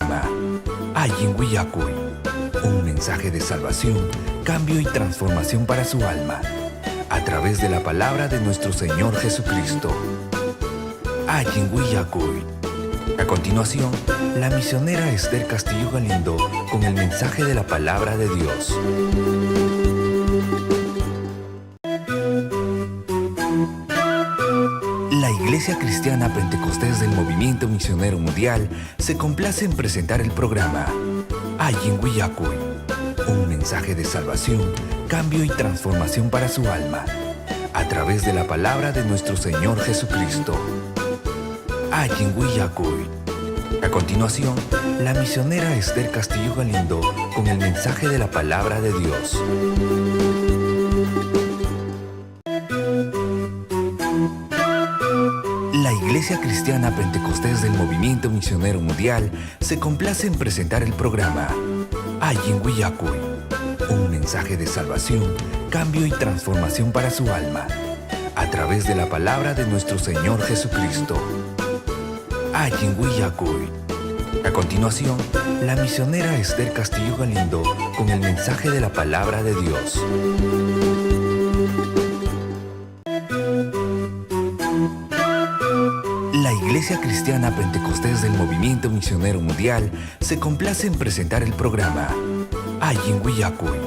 programa Allin Willakuy, un mensaje de salvación, cambio y transformación para su alma, a través de la palabra de nuestro Señor Jesucristo. Allin Willakuy. A continuación, la misionera Esther Castillo Galindo con el mensaje de la palabra de Dios. La Iglesia Cristiana Pentecostés del Movimiento Misionero Mundial se complace en presentar el programa Allin Willakuy, un mensaje de salvación, cambio y transformación para su alma, a través de la palabra de nuestro Señor Jesucristo. Allin Willakuy. A continuación, la misionera Esther Castillo Galindo con el mensaje de la palabra de Dios. La Iglesia Cristiana Pentecostés del Movimiento Misionero Mundial se complace en presentar el programa Allin Willakuy, un mensaje de salvación, cambio y transformación para su alma, a través de la palabra de nuestro Señor Jesucristo. Allin Willakuy. A continuación, la misionera Esther Castillo Galindo con el mensaje de la palabra de Dios. La Iglesia Cristiana Pentecostés del Movimiento Misionero Mundial se complace en presentar el programa Allin Willakuy,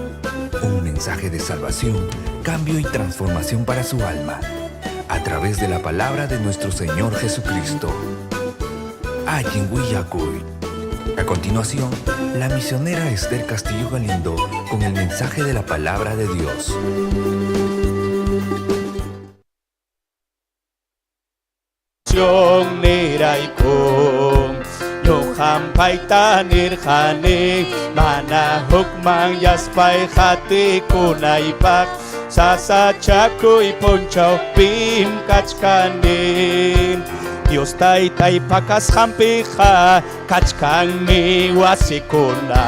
un mensaje de salvación, cambio y transformación para su alma, a través de la palabra de nuestro Señor Jesucristo. Allin Willakuy. A continuación, la misionera Esther Castillo Galindo con el mensaje de la palabra de Dios. Nirayku ñuqam payta nirqani mana hukmanyaspay qatikunaypaq sasachakuy punchawpim kachkani Dios taytaypa kasqanpiqa kachkanmi wasikuna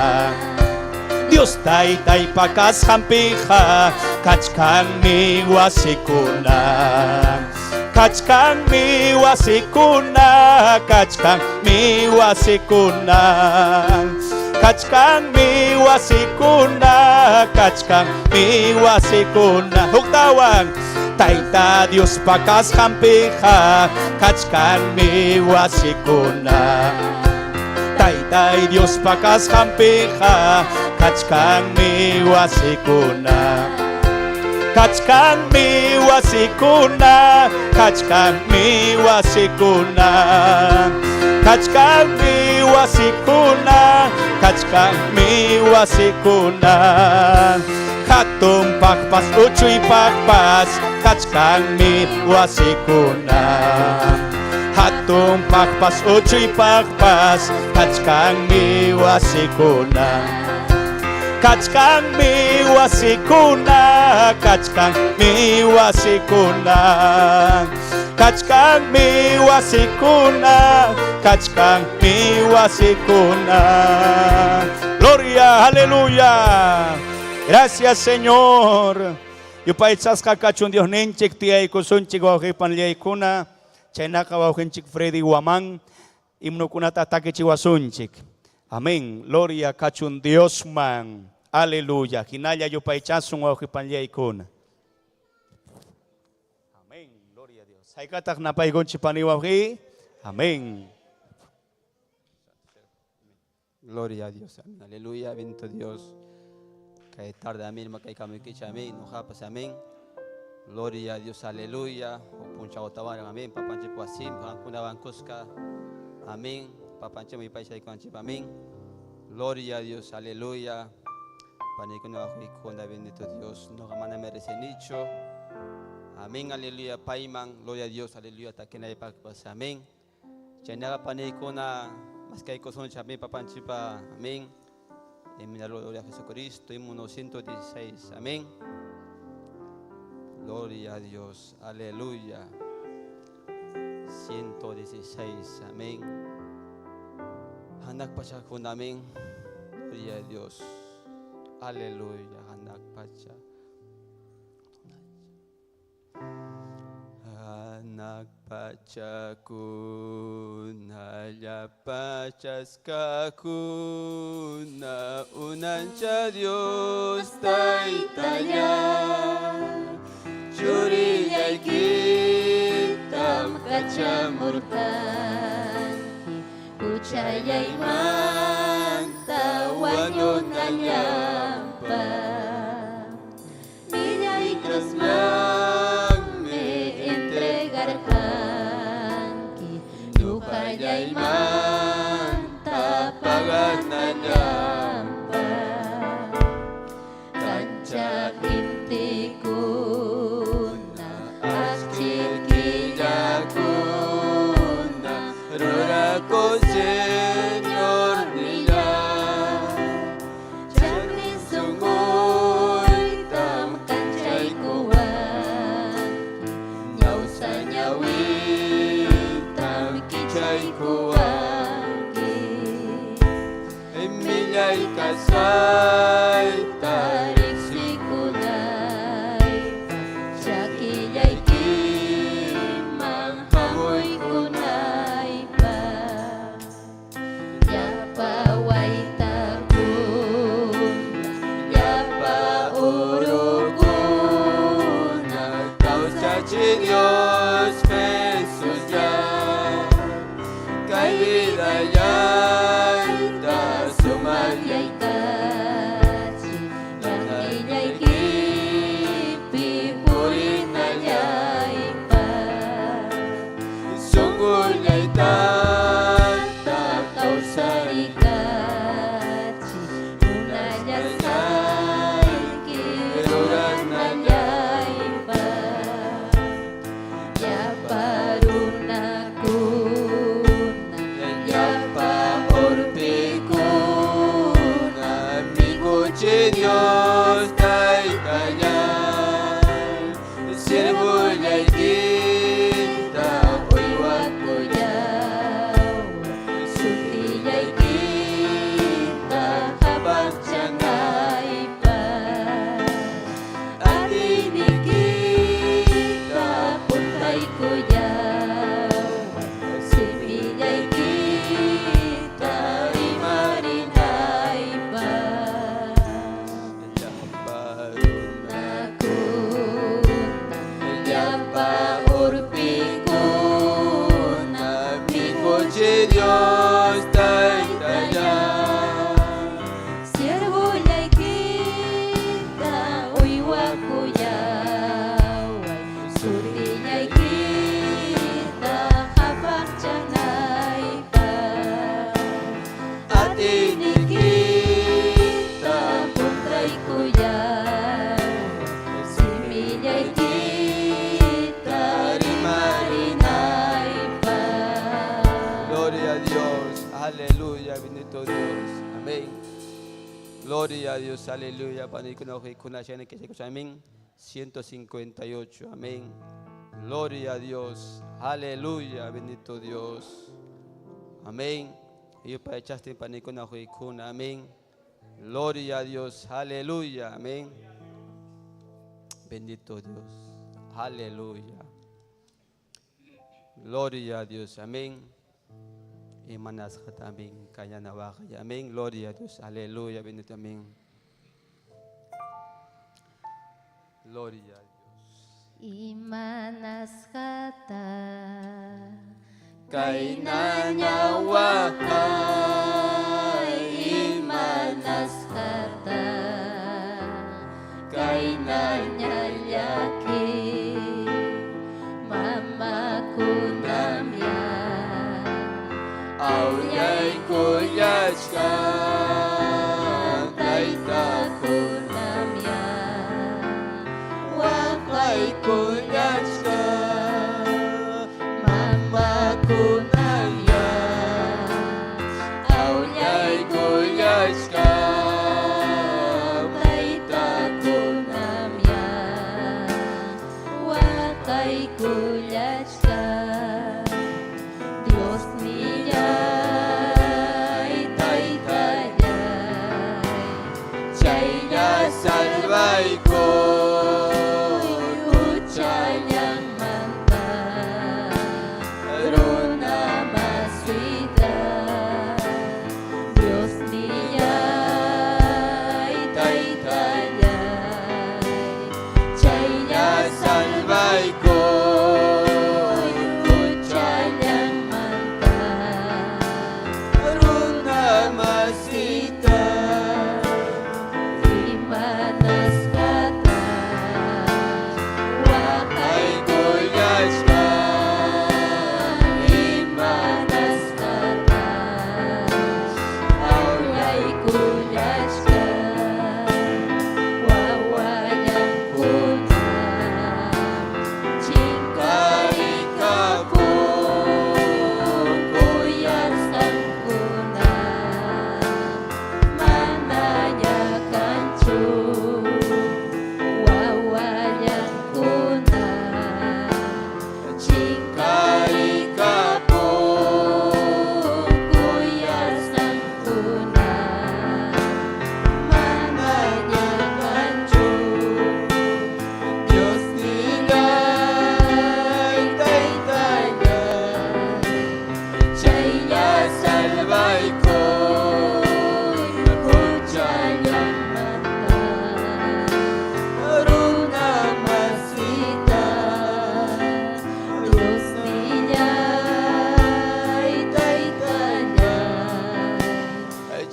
Dios taytaypa kasqanpiqa kachkanmi wasikuna Kachkanmi wasikuna kachkanmi wasikuna Kachkanmi wasikuna kachkanmi wasikuna Huktawan Tayta Diospa kasqanpiqa kachkanmi wasikuna Taytay Diospa kasqanpiqa kachkanmi wasikuna Kachkanmi wasikuna kachkanmi wasikuna Kachkanmi wasikuna kachkanmi wasikuna Hatunpaqpas uchuypaqpas kachkanmi wasikuna Hatunpaqpas uchuypaqpas kachkanmi wasikuna Kachkanmi wasikuna kachkanmi wasikuna Kachkanmi wasikuna kachkanmi wasikuna Gloria, aleluya. Gracias, Señor. Yupaychasqa kachun Diosninchik tiyaykusunchik wawqipanllaykuna chaynaqa wawqinchik Freddy Guamán himnokunata takichiwasunchik. Amén. Gloria kachun Diosman. Aleluya. Hinalla yupaychasun wawqipanllaykuna. Amén. Gloria a Dios. Haykataq napaykunchik pani wawqi. Amén. Gloria a Dios, amén. Aleluya, bendito Dios. Kay tarde, amén. Makay kamikicha, amén. Nojapas, amén. Gloria a Dios, aleluya. Upuncha otawaran, amén. Papanche puasim, pankuna bankuska. Amén. Papanche mi paisa y amén. Gloria a Dios, aleluya. Panikuna bajo bendito Dios. No jamás merece nicho. Amén, aleluya. Paiman, gloria a Dios, aleluya. Takena y amén. Chaynaqa panikuna maskaykusunchik amén papanchikpa amén. En mi gloria a Jesucristo, himno 116, amén. Gloria a Dios, aleluya. 116, amén. Hanaq pachakuna, amén. Gloria a Dios, aleluya. Hanaq pacha. Hanaq pachakuna llapa chaskakuna unancha Dios Taytalla Churillaykitam kachamurqanki huchallaymanta wañunallanpaq. Millay cruzmanmi entregarqanki ñuqallaymanta paganallanpaq. Kancha intikuna akchi Killakuna ruraku Señornillan Chakri sunquytam kanchaykuwanki ñawsa ñawitam kichaykuwanki Millay kasayta riqsikunaypaq chakillaykiman hamuykunaypaq llapa waytakuna llapa urukuna Kawsachi Dios Jesús ya Kay vidallayta sumaqllaykachi llaqillaykipi purinallaypaq Sunqullaytata kawsarikachi munallasqayki ruranallaypaq llapa runakuna Llapa urpikuna mikuchi Dios Taytallan Siervullaykita uywakullawa sutillaykita qhapaqchanaypaq atiyniykita puntaykullawa simillaykita rimarinaypaq Llapa Nakuna llapa urpikuna mikuchi Dios Taytallan Siervullaykita uywakullaway sutillaykita qhapaqchanaypaq Atiyniykita puntaykullawa simillaykita rimarinaypaq Gloria a Dios, aleluya, bendito Dios, amén. Gloria a Dios, aleluya. Amén. 158, amén. Gloria a Dios, aleluya, bendito Dios. Amén. Y para echaste amén. Gloria a Dios, aleluya, amén. Bendito Dios, aleluya. Gloria a Dios, amén. Imanasqa también kayana amén. Gloria a Dios, aleluya, bendito amén. Gloria a Dios. Imanasqata Kaynaña waqay imanasqata kaynaña llaki mamakunamya Awllaykullachka taytakunamya Waqaykullachka mamakunamya Awllaykullachka taytakunamya waqaykullachka Dios nillay taytallay Chaylla salvayku huchallanmanta. masita Imanasqata waqaykullachkan Imanasqata awllaykullachkan Wawallankuna chinkarikapun kuyasqankuna manaña kanchu wawallankuna chinkarikapun kuyasqankuna manaña kanchu. Dios nillay taytallay Chaylla salvaykuy huchallanmanta runa masita Dios nillay taytallay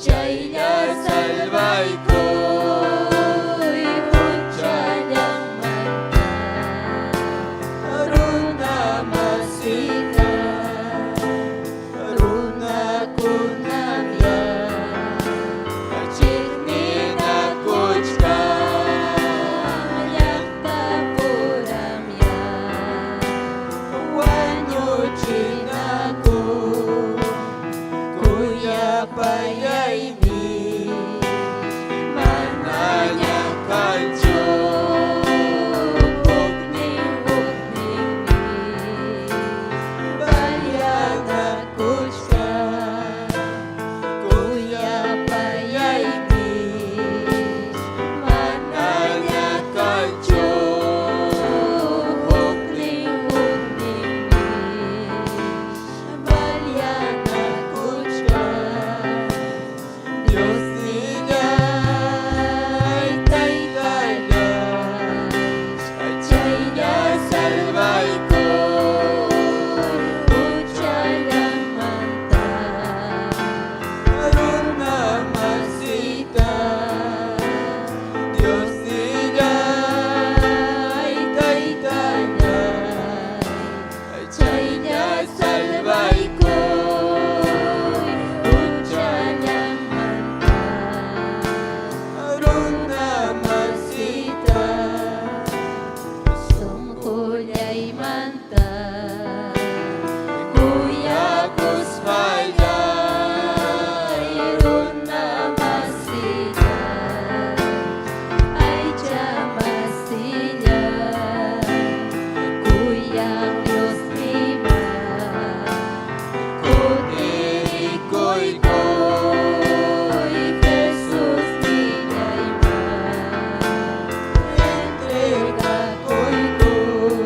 chaylla salvaykuy huchallanmanta runa masita runakunamya chiqninakuchkan llaqta puramya wañuchinaku kuyapayaymi manaña manaña kanchu huknin hukninmi balyanakuchkan kuyapayaymi manaña manaña kanchu huknin hukninmi balyanakuchkan Dios nillay taytallay Chaylla salvaykuy huchallanmanta runa masita Dios nillay taytallay Chaylla salvaykuy huchallanmanta runa masita Sunqullaymanta kuyakuspallay runa masilla aycha masilla kuyaq Dios nima kutirikuykuy Jesús nillayma entregakuykuy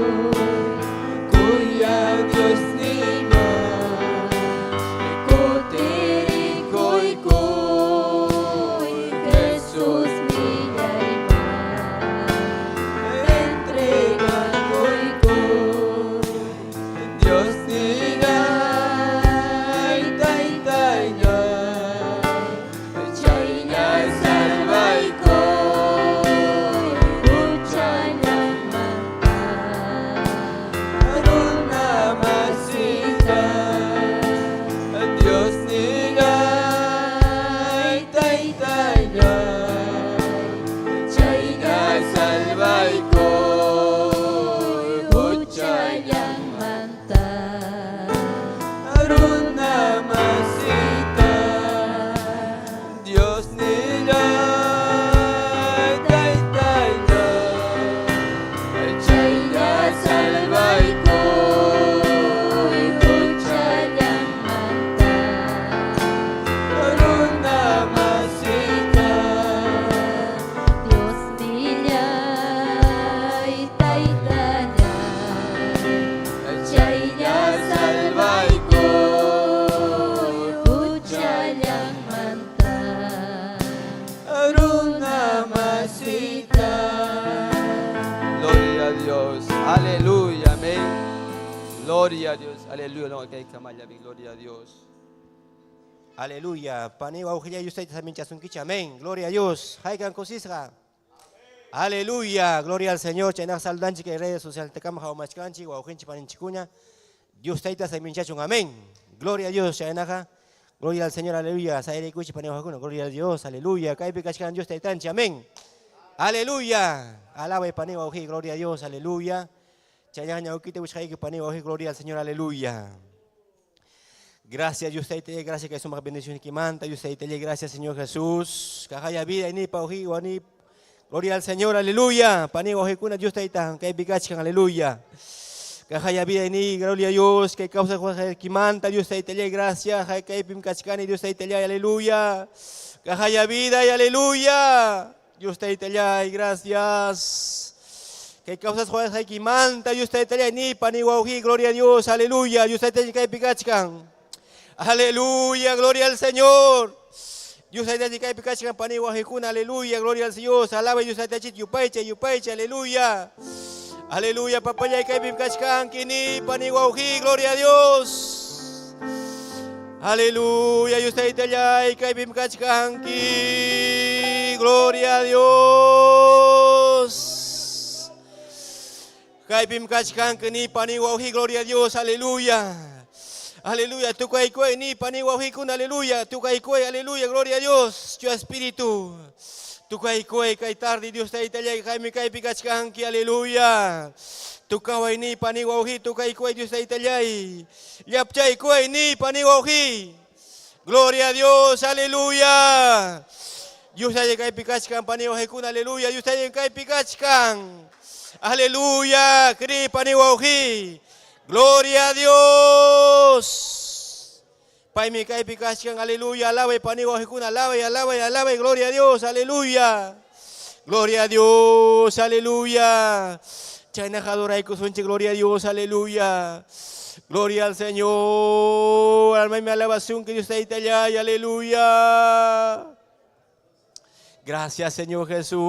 kuya Dios nima Kutirikuykuy Jesús nillayma entregakuykuy Dios nillay taytallay Chaylla salvaykuy huchallanmanta runa masita Dios nillay taytallay Chaylla salvaykuy huchallanmanta runa masita Dios nillay taytallay Chaylla salvaykuy huchallanmanta runa masita Dios nillay taytallay Chaylla salvaykuy huchallanmanta runa masita Gloria a Dios, aleluya, amén. Gloria a Dios, aleluya. No, que hay camalla, gloria a Dios. Aleluya. Pani wawqillay Dios tayta saminchasunkichik. Amén. Gloria a Dios. Haykan kusisqa. Aleluya. Gloria al Señor. Chaynaqa saludanchik kay redes social takama hawmachkanchik wawqinchik paninchikuna. Dios tayta saminchachun. Amén. Gloria a Dios. Chaynaqa. Gloria al Señor. Aleluya. Sayraykuchik pani wawqikuna. Gloria a Dios. Aleluya. Kaypi kachkan Dios taytanchik. Amén. Aleluya. Alabay pani wawqi. Gloria a Dios. Aleluya. Chaynaqa ñawkita wichqayki pani wawqi. Gloria al Señor. Aleluya. Gracias Dios tayta, gracias kay sumaq bendiciones kimanta. Dios tayta, gracias Señor Jesús. Kahaya vida ini pauji wani. Gloria al Señor, aleluya. Pani wawqikuna Dios tayta, kaypi kachkan, aleluya. Kahaya vida ini, gloria a Dios, kay causa kimanta, Dios tayta, gracias. Kaypim kachkani, Dios tayta, aleluya. Kahaya vida y aleluya. Dios tayta, gracias. Kay causas kimanta, Dios tayta, ni pani wawqi, gloria a Dios, aleluya. Dios tayta, kaypi kachkan. Aleluya, gloria al Señor. Dios tayta, kaypi kachkan pani wawqikuna, aleluya, gloria al Señor. Alaba Dios tayta, yupaycha, yupaycha, aleluya. Aleluya, papallay kaypi kachkanki ni pani wawqi, gloria a Dios. Aleluya, Dios taytallay kaypim kachkanki. Gloria a Dios. Kaypim kachkanki ni pani wawqi, gloria a Dios, aleluya. Aleluya, tukaykuy ni pani wawqikuna, aleluya. Tukaykuy, aleluya, gloria a Dios. Tu espíritu. Tukaykuy kay tarde Dios taytallay kaymi kaypi kachkanki, aleluya. Tukaway ni pani wawqi, tukaykuy Dios taytallay. Llapchaykuy ni pani wawqi. Gloria a Dios, aleluya. Dios tayta kaypi kachkan pani wawqikuna, aleluya. Dios tayta kaypi kachkan. Aleluya, kri pani wawqi. Gloria a Dios. Paymi kaypi kachkan, aleluya. Alabay pani wawqikuna, alabay, alabay, alabay. Gloria a Dios, aleluya. Gloria a Dios, aleluya. Chaynaqa adoraykusunchik, gloria a Dios, aleluya. Gloria al Señor. Alma mi alabación que Dios taytallay, aleluya. Gracias, Señor Jesús.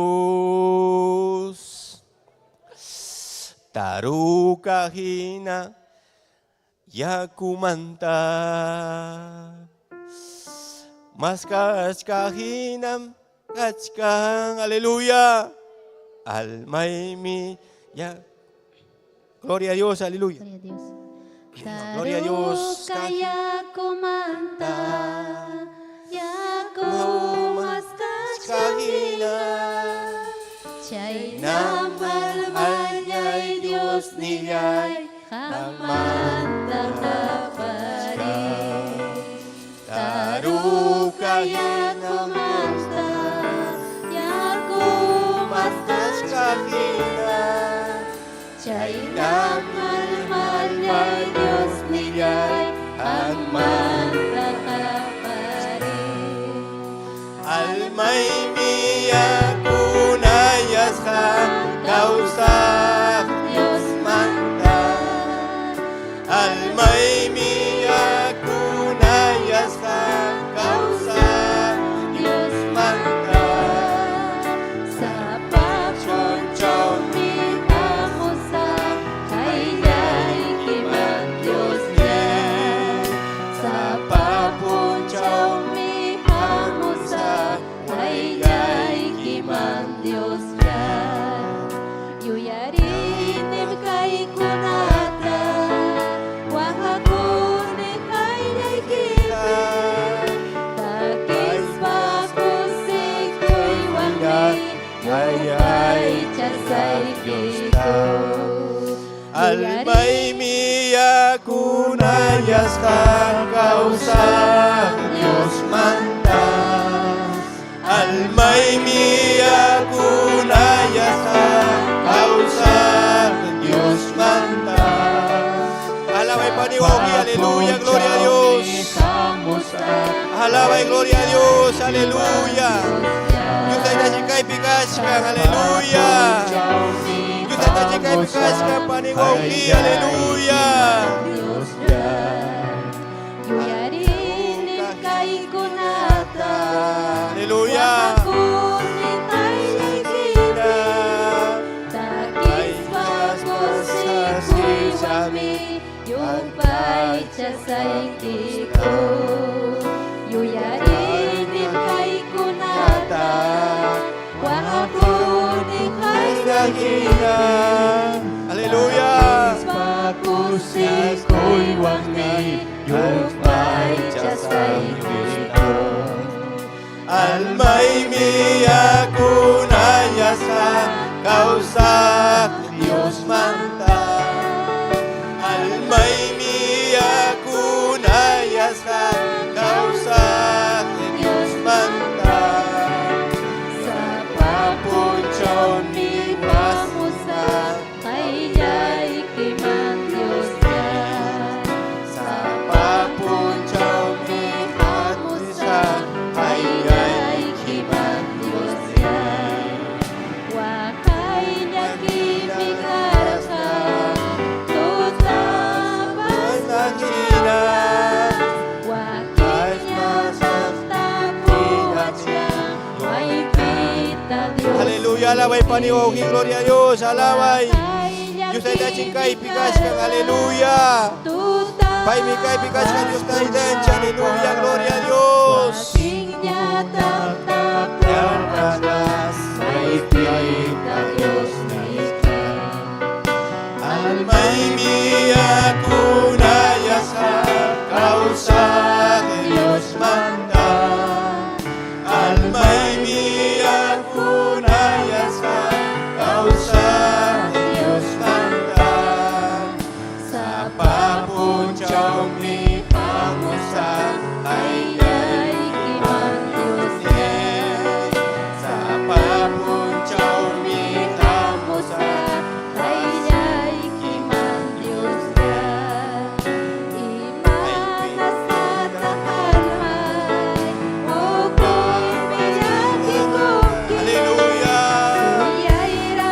Taruka hina yakumanta. Maskachka hinam kachkan, aleluya. Almaymi ya. Gloria a Dios, aleluya. Gloria a Dios. Gloria a Dios. Taruka yakumanta, yaku maskachka hina. Chaynam almallay Dios nillay, qammanta qapariy. Taruka yakumanta, yaku maskachka hina. Chaynam almallay Dios nillay, qammanta qapariy. Almaymi yakunayasqa kawsaq Dios manta. Almaymi yakunayasqa kawsaq Dios manta. Sapa punchawmi hamusaq qayllaykiman Diosllay. Sapa punchawmi hamusaq qayllaykiman Diosllay. Yuyarinim kaykunata, waqakuni qayllaykipi. Takispa kusikuywanmi yupaychasaykiku. Almaymi yakunayasqa kawsaq Dios manta. Almaymi yakunayasqa kawsaq Dios manta. Alaba y pani wawqi, aleluya, gloria a Dios. Alaba y gloria a Dios, aleluya. Dios tayta kaypi kachkan, aleluya. Dios tayta kaypi kachkan, pani wawqi, aleluya. Yuyarinim kaykunata, Aleluya. waqakuni qayllaykipi. Takispa kusikuywanmi yupaychasaykiku. Kusikuywanmi yupaychasqaykiku. Almaymi yakunayasqa kawsaq Diosmanta. Almaymi yakunayasqa kawsaq Diosmanta. Sapa punchawmi hamusaq qayllaykiman Diosllay. Sapa punchawmi hamusaq qayllaykiman Diosllay. Waqay llakiymi karqa tutapas Hina Wakinñataq tapuwachkan maypita Dios. Aleluya, alabay pani wawqi, gloria a Dios, alabay. Dios taytachin kaypi kachkan, aleluya. Paymi kaypi kachkan, Dios taytanchik, aleluya, gloria a Dios. Wakinñataq tapuwachkan maypita Dios niyki. Almaymi yakunayasqa kawsaq Diosmanta. Almaymi yakunayasqa kawsaq Diosmanta. Sapa punchawmi hamusaq qayllaykiman Diosllay. Sapa punchawmi hamusaq Qayllaykiman Diosllay. Imanasqataq almay ukuypi llakikunki. Aleluya.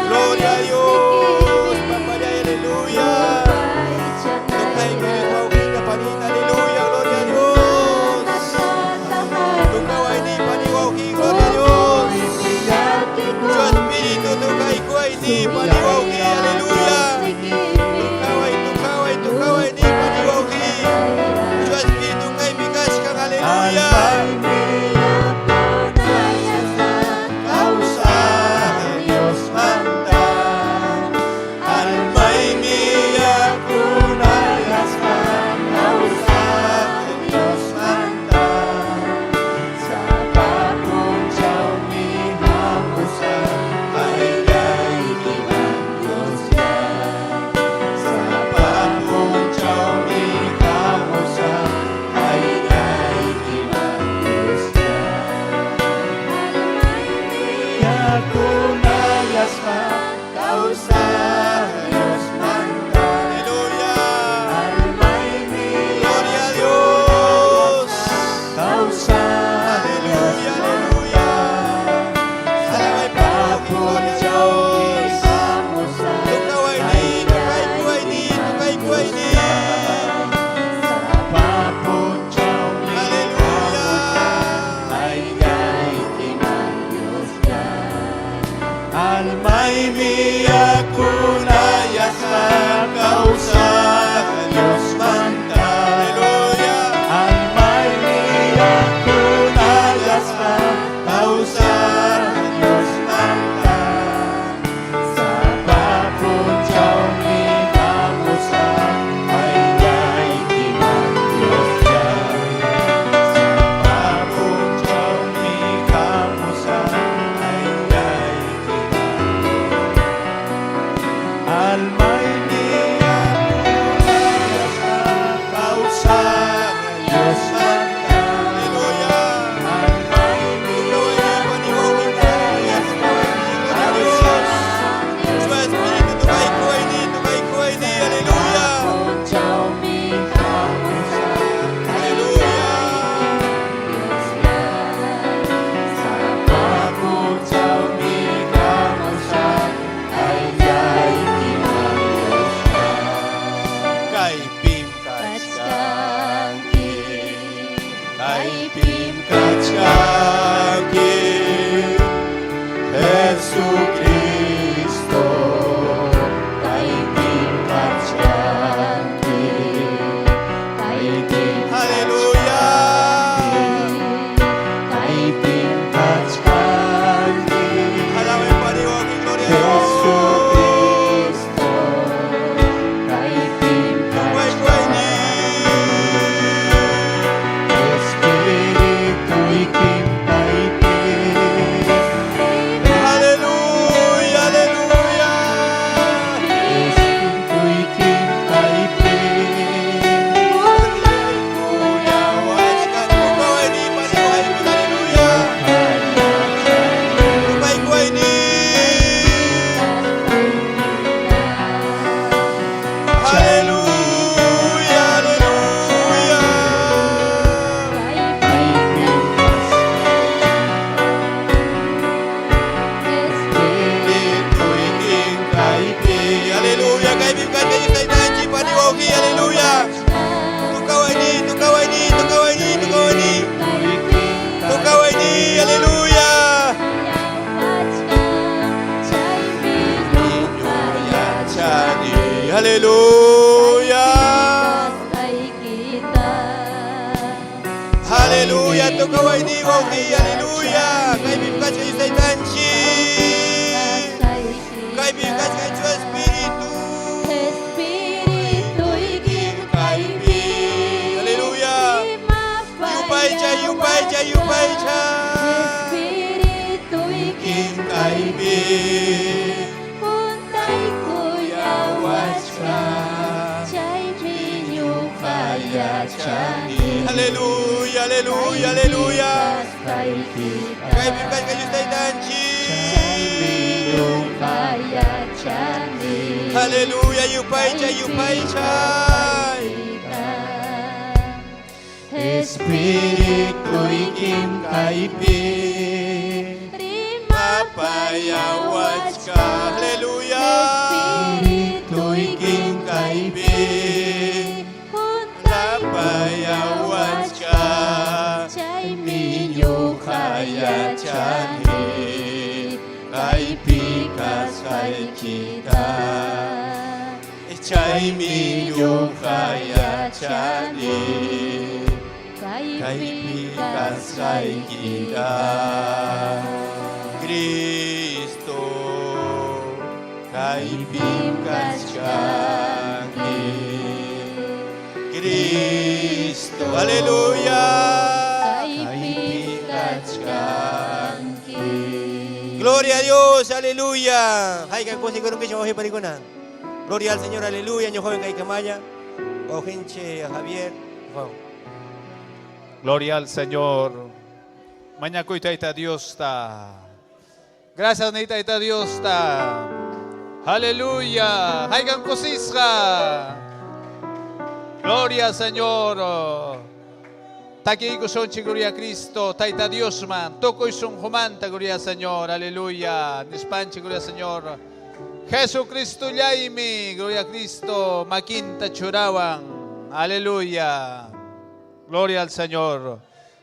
Gloria a Dios, papaya, aleluya. Tukay wawqita panita, aleluya, gloria a Dios. Tukawayni pani wawqi, gloria a Dios. Su espíritu tukaykuayni pani wawqi, aleluya. Tukaway, tukaway, tukawayni pani wawqi. Su espíritu kaypi kachkan, aleluya. Kawsaq Diosmanta. Almaymi yakunayasqa kawsaq Diosmanta. Sapa punchawmi hamusaq qayllaykiman Diosllay. Sapa punchawmi hamusaq qayllaykiman Diosllay. Yakunayasqa kawsaq Diosmanta. Aleluya. Gloria a Dios. Aleluya, aleluya. Alabay pa, gloria a Dios. Tukawayni, tukaykuayni, tukaykuayni. Aleluya. Almaymi yakunayasqa kawsaq Diosmanta. Aleluya. Almaymi yakunayasqa kawsaq Diosmanta. Sapa punchawmi hamusaq qayllaykiman Diosllay. Sapa punchawmi hamusaq qayllaykiman. tukaway ni wawqi, aleluya. Kaypim kachkan Dios Taytanchik. Kaypim kachkan Chuya Espíritu. Espirituykim kaypi. Aleluya. Yupaychay, yupaychay, yupaychay. Espirituykim Kaypi. Juntaykullawachkan. Chaymi ñuqa yachani. Aleluya, aleluya, aleluya. Kasqaykita. Kaypim kachkan Dios Taytanchik. Chaymi ñuqa yachani. Aleluya, yupaychay, yupaychay. Espirituykim kaypi. Rimapayawachkan. Aleluya. Espirituykim kaypi. Juntaykullawachkan. Chaymi ñuqa yachani. Kaypi kasqaykita. Chaymi ñuqa yachani. Kaypi kasqaykita. Cristo, kaypim kachkanki. Cristo, aleluya. Kaypim kachkanki. Gloria a Dios, aleluya. Haykan kusikurunkichik wawqi panikuna. Gloria al Señor, aleluya. Ño joven Caycamaya. Wawqinchik Javier. Juan. Gloria al Señor. Mañakuy Tayta Diosta. Gracias, Tayta Diosta. Aleluya. Haykan kusisqa. Gloria al Señor. Takiykusunchik, gloria a Cristo. Tayta Diosman. Tukuy sunqumanta, gloria al Señor. Aleluya. Nispanchik, gloria al Señor. Jesucristollaymi, gloria a Cristo. Makinta churawan. Aleluya. Gloria al Señor.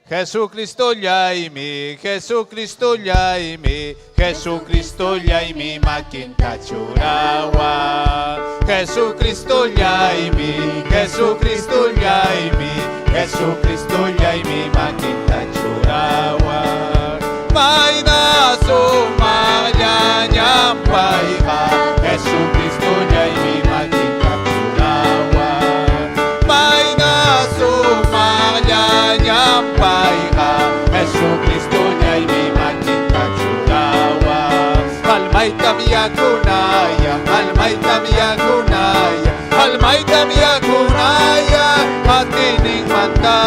Jesucristollaymi, Jesucristollaymi, Jesucristollaymi, makinta churawan. Jesucristollaymi, Jesucristollaymi, Jesucristollaymi, makinta churawan. Mayna sumaqllañam payqa, Jesucristollaymi, makinta churawan. Mayna sumaqllañam payqa, Jesucristollaymi, makinta churawan. Almaytam yakunayan, almaytam yakunayan, almaytam yakunayan, atiyninmanta,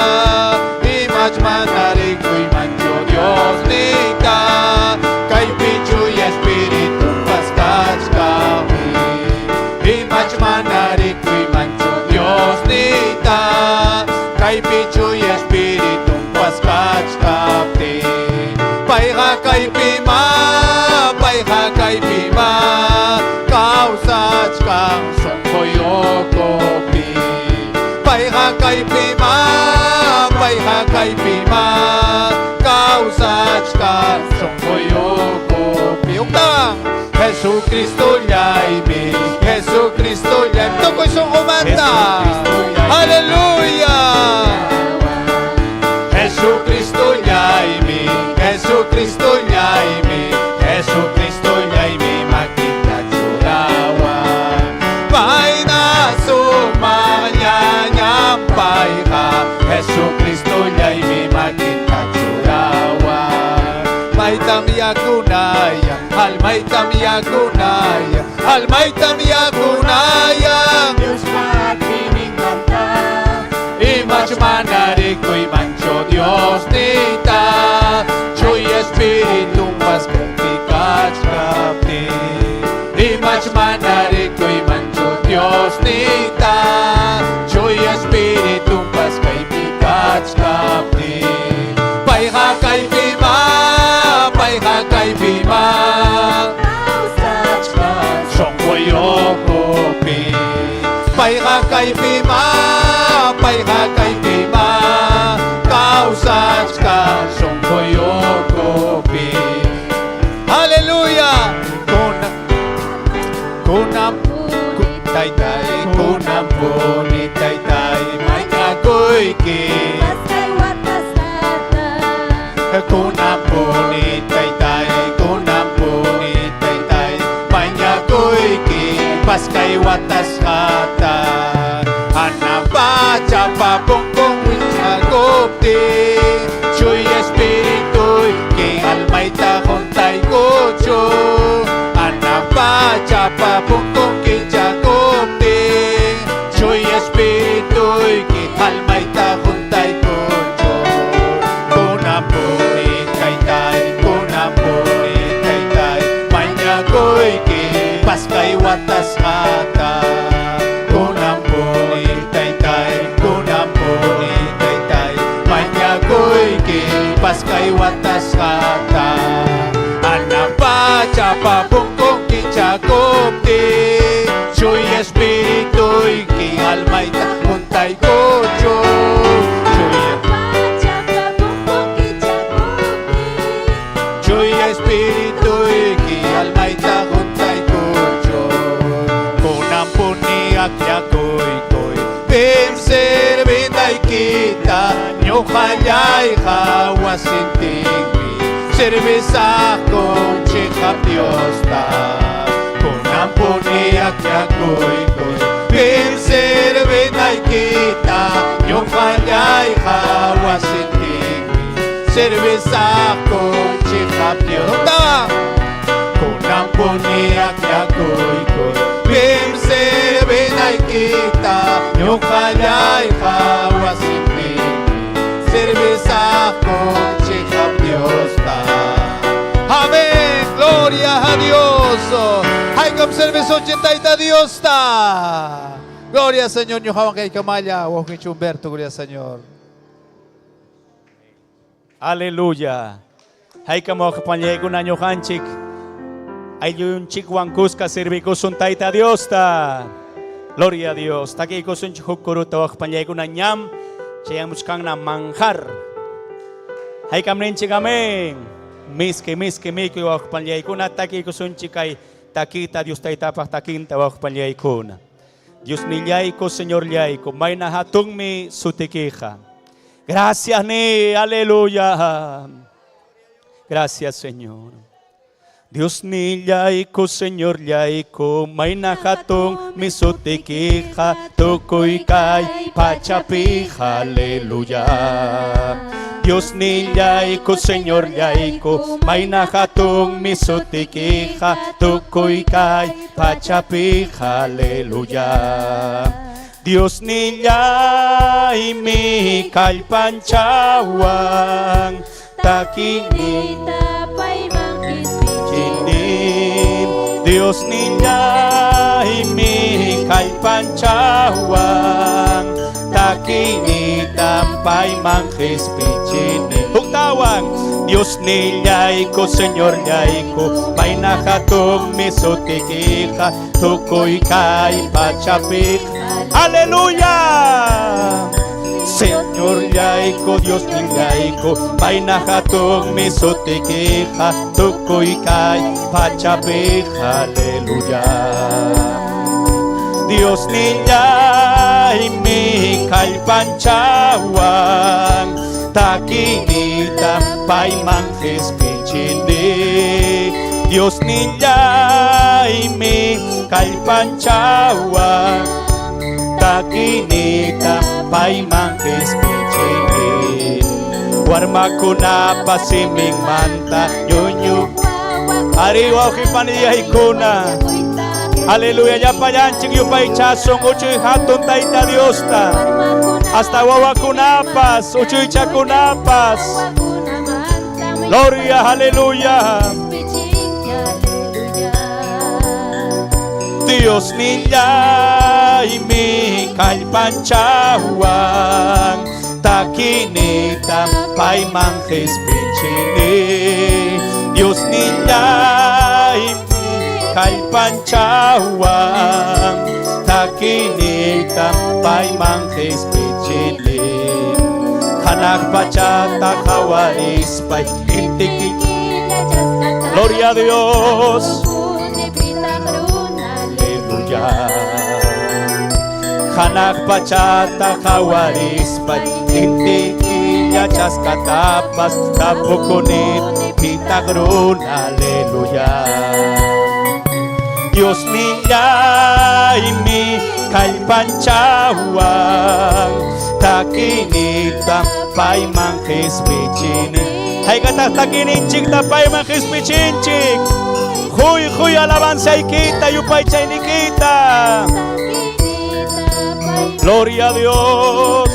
imach mana rikuymanchu Diosniyta, kaypi Chuya Espiritunpas kachkanmi. Imach mana rikuymanchu Diosniyta, kaypi Chuya Espiritunpas kachkaptin. Payqa kaypimá, payqa kaypimá, kawsachkan sunquy ukupi. Payqa kaypimá, payqa kaypimá, kawsachkan sunquy ukupi. Uktawan, Jesucristollaymi, Jesucristollaymi, tukuy sunqumanta. Aleluya. Jesucristollaymi, Jesucristollaymi, Jesucristollaymi, makinta churawan. Mayna sumaqllañam payqa, Jesucristollaymi, makinta churawan. Maytam yakunayan, almaytam yakunayan, almaytam yakunayan. Diospa atiyninmanta. Imach mana rikuymanchu Diosniyta, Chuya Espiritunpas kaypi kachkaptin. Imach mana rikuymanchu Diosniyta, Chuya Espiritunpas kaypi kachkaptin. Payqa kaypimá, payqa kaypimá, Kawsachkan sunquy ukupi. Payqa kaypimá, payqa kaypimá, kawsachkan sunquy ukupi. Kunanpuni taytay, kunanpuni taytay, mañakuyki paskay watasqata. Hanaq pachapa punkun wichqakuptin, Chuya espirituyki almayta huntaykuchun. Hanaq pachapa punkun kichakuptin, Chuya espirituyki almayta huntaykuchun. Kunanpuni taytay, kunanpuni taytay, mañakuyki paskay watasqata. Kunanpuni taytay, kunanpuni taytay, mañakuyki paskay watasqata. Hanaq pachapa punkun kichakuptin, Chuya espirituyki almayta huntaykuchun. Chuya Chuya espirituyki almayta huntaykuchun. Kunanpuni akllakuykuy, pim servinaykita, ñuqallayqa wasintinpi, servisaqkun chiqap Diosta. Kunanpuni akllakuykuy, pim servinaykita, ñuqallayqa wasintinpi, servisaqkun chiqap Diosta. Kunanpuni akllakuykuy, pim servinaykita, ñuqallayqa wasintinpi, servisaqkun chiqap Diosta. Amén, gloria a Dios. Haykam servicio 80 Diosta. Gloria al Señor, ñuqawan kay kamalla, wawqinchik Humberto, gloria al Señor. Aleluya. Haykam wawqipallaykuna ñuqanchik. Ayllunchikwan kuska servikusun Tayta Diosta. Gloria a Dios. Takiykusunchik huk kuruta wawqipallaykuna ñam chayamuchkanna manjar. Haykam ninchik amén. Miski miski mikuy wawqipallaykuna takiykusunchik kay takita Dios Taytapaq takinta wawqipallaykuna. Diosnillayku, Señorllayku, mayna hatunmi sutikiqa. Gracias ni, aleluya. Gracias, Señor. Diosnillayku, Señorllayku, mayna hatunmi sutikiqa, tukuy kay pachapiqa, aleluya. Diosnillayku, Señorllayku, mayna hatunmi sutikiqa, tukuy kay pachapiqa, aleluya. Diosnillaymi kallpanchawan, takinita payman qispichini. Diosnillaymi kallpanchawan, takinita payman qispichini. Huktawan, Diosnillayku, Señorllayku, mayna hatunmi sutikiqa, tukuy kay pachapiqa. Aleluya. Señorllayku, Diosnillayku, mayna hatunmi sutikiqa, tukuy kay pachapiqa. Aleluya. Diosnillaymi kallpanchawan, takinita payman qispichini. Diosnillaymi kallpanchawan, takinita payman qispichini. Warmakunapa siminmanta ñuñu ari wawqipanillaykuna. Aleluya, llapallanchik yupaychasun uchuy hatun Tayta Diosta. Hasta wawakunapas, uchuychakunapas. Gloria, aleluya. Diosnillaymi kallpanchawan, takinita payman qispichini. Diosnillaymi kallpanchawan, takinita payman qispichini. Hanaq pachata qhawarispay intiki. Gloria a Dios. Aleluya. Hanaq pachata qhawarispay intiki chaskatapas. Ñuqapas tapukuni pitaq runa, aleluya. Dios nillaymi kallpanchawan takinita payman qispichini. Haykataq takininchikta payman qispichinchik. Huy huy alabanzaykita yupaychaynikita. Gloria a Dios.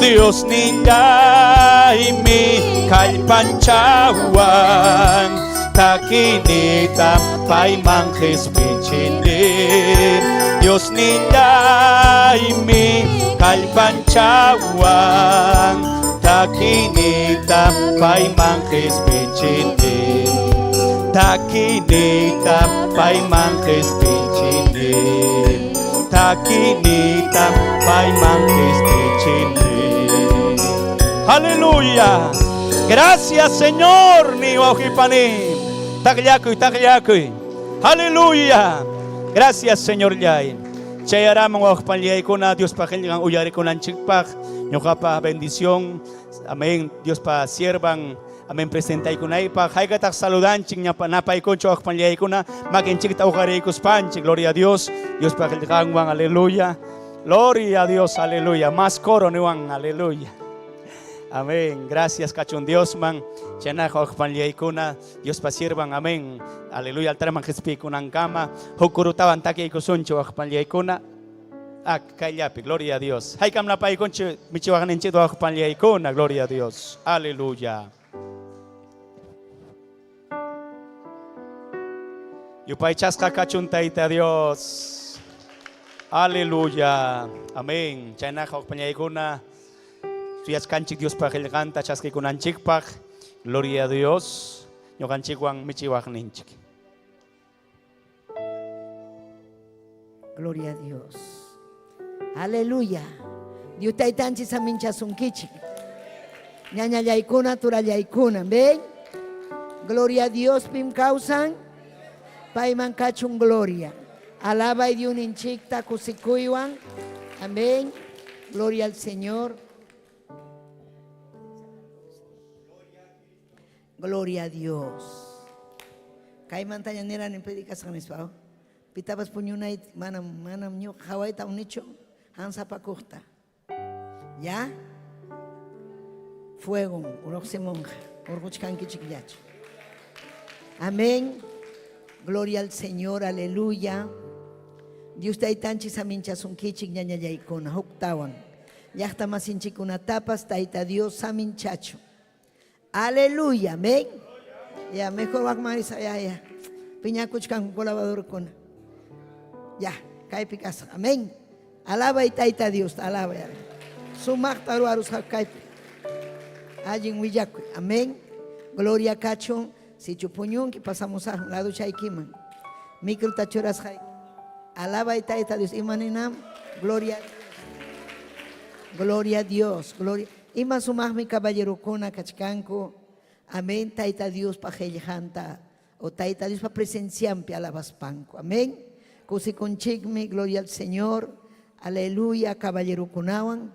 Dios nillaymi kallpanchawan takinita payman qispichini. Dios nillaymi kallpanchawan takinita payman qispichini. Takinita payman qispichini. Takinita payman qispichini. Aleluya. Gracias, Señor, ni wawqipani. Taqllakuy, taqllakuy. Aleluya. Gracias, Señor llay. Chayaraman wawqpanllaykuna Diospa qillqan uyarikunanchikpaq ñuqapa bendición. Amén. Diospa siervan. Amén. Presentaykunaypaq. Haykataq saludanchik ñapa napaykunchik wawqpanllaykuna makinchikta uqariykuspanchik. Gloria a Dios. Diospa qillqanwan. Aleluya. Gloria a Dios. Aleluya. Más coro niwan. Aleluya. Amén. Gracias, kachun Diosman. Chaynaqa wawqpanllaykuna Diospa siervan. Amén. Aleluya. Altarman qispiykunankama. Huk kurutawan takiykusunchik wawqpanllaykuna. Kayllapi. Gloria a Dios. Haykam napaykunchik michiwaqninchik wawqpanllaykuna. Gloria a Dios. Aleluya. Yupaychasqa kachun Tayta Dios. Aleluya. Amén. Chaynaqa wawqpanllaykuna suyachkanchik Diospa qillqanta chaskikunanchikpaq. Gloria a Dios. Ñuqanchikwan michiwaqninchik. Gloria a Dios. Aleluya. Dios taytanchik saminchasunkichik. Ñañallaykuna, turallaykuna. ¿Ven? Gloria a Dios pim kawsan. Payman kachun gloria. Alaba y Dios kusikuywan. Amén. Gloria al Señor. Gloria a Dios. Kaymanta nirani predicasqa nispa. Pitapas puñunay manam manam ñuqa hawayta unichu hansapakuqta. ¿Ya? Fuego, uruqsimunqa, urquchkankichikllachu. Amén. Gloria al Señor, aleluya. Dios taytanchik saminchasunkichik ñañallaykuna, huktawan. Llaqta masinchikunatapas Tayta Dios saminchachu. Aleluya, amén. Ya, mejor wakmarisa, ya, ya. Piñakuchkan colaboradorkuna. Ya, kaypi kasaq. Amén. Alaba y Tayta Dios, alaba. Sumaqta ruwarusqa kaypi. Allin willakuy. Amén. Gloria kachun. Sichu puñunki pasamos a lado chaykiman. Micro tachurasqayki. Alaba y Tayta Dios. Imaninam. Gloria a Dios. Gloria a Dios. Gloria. Ima sumaqmi caballerokuna kachkanku. Amén. Tayta Dios pa qillqanta o Tayta Dios pa presenciampi alabaspanku. Amén. Kusikunchikmi. Gloria al Señor. Aleluya. Caballerokunawan.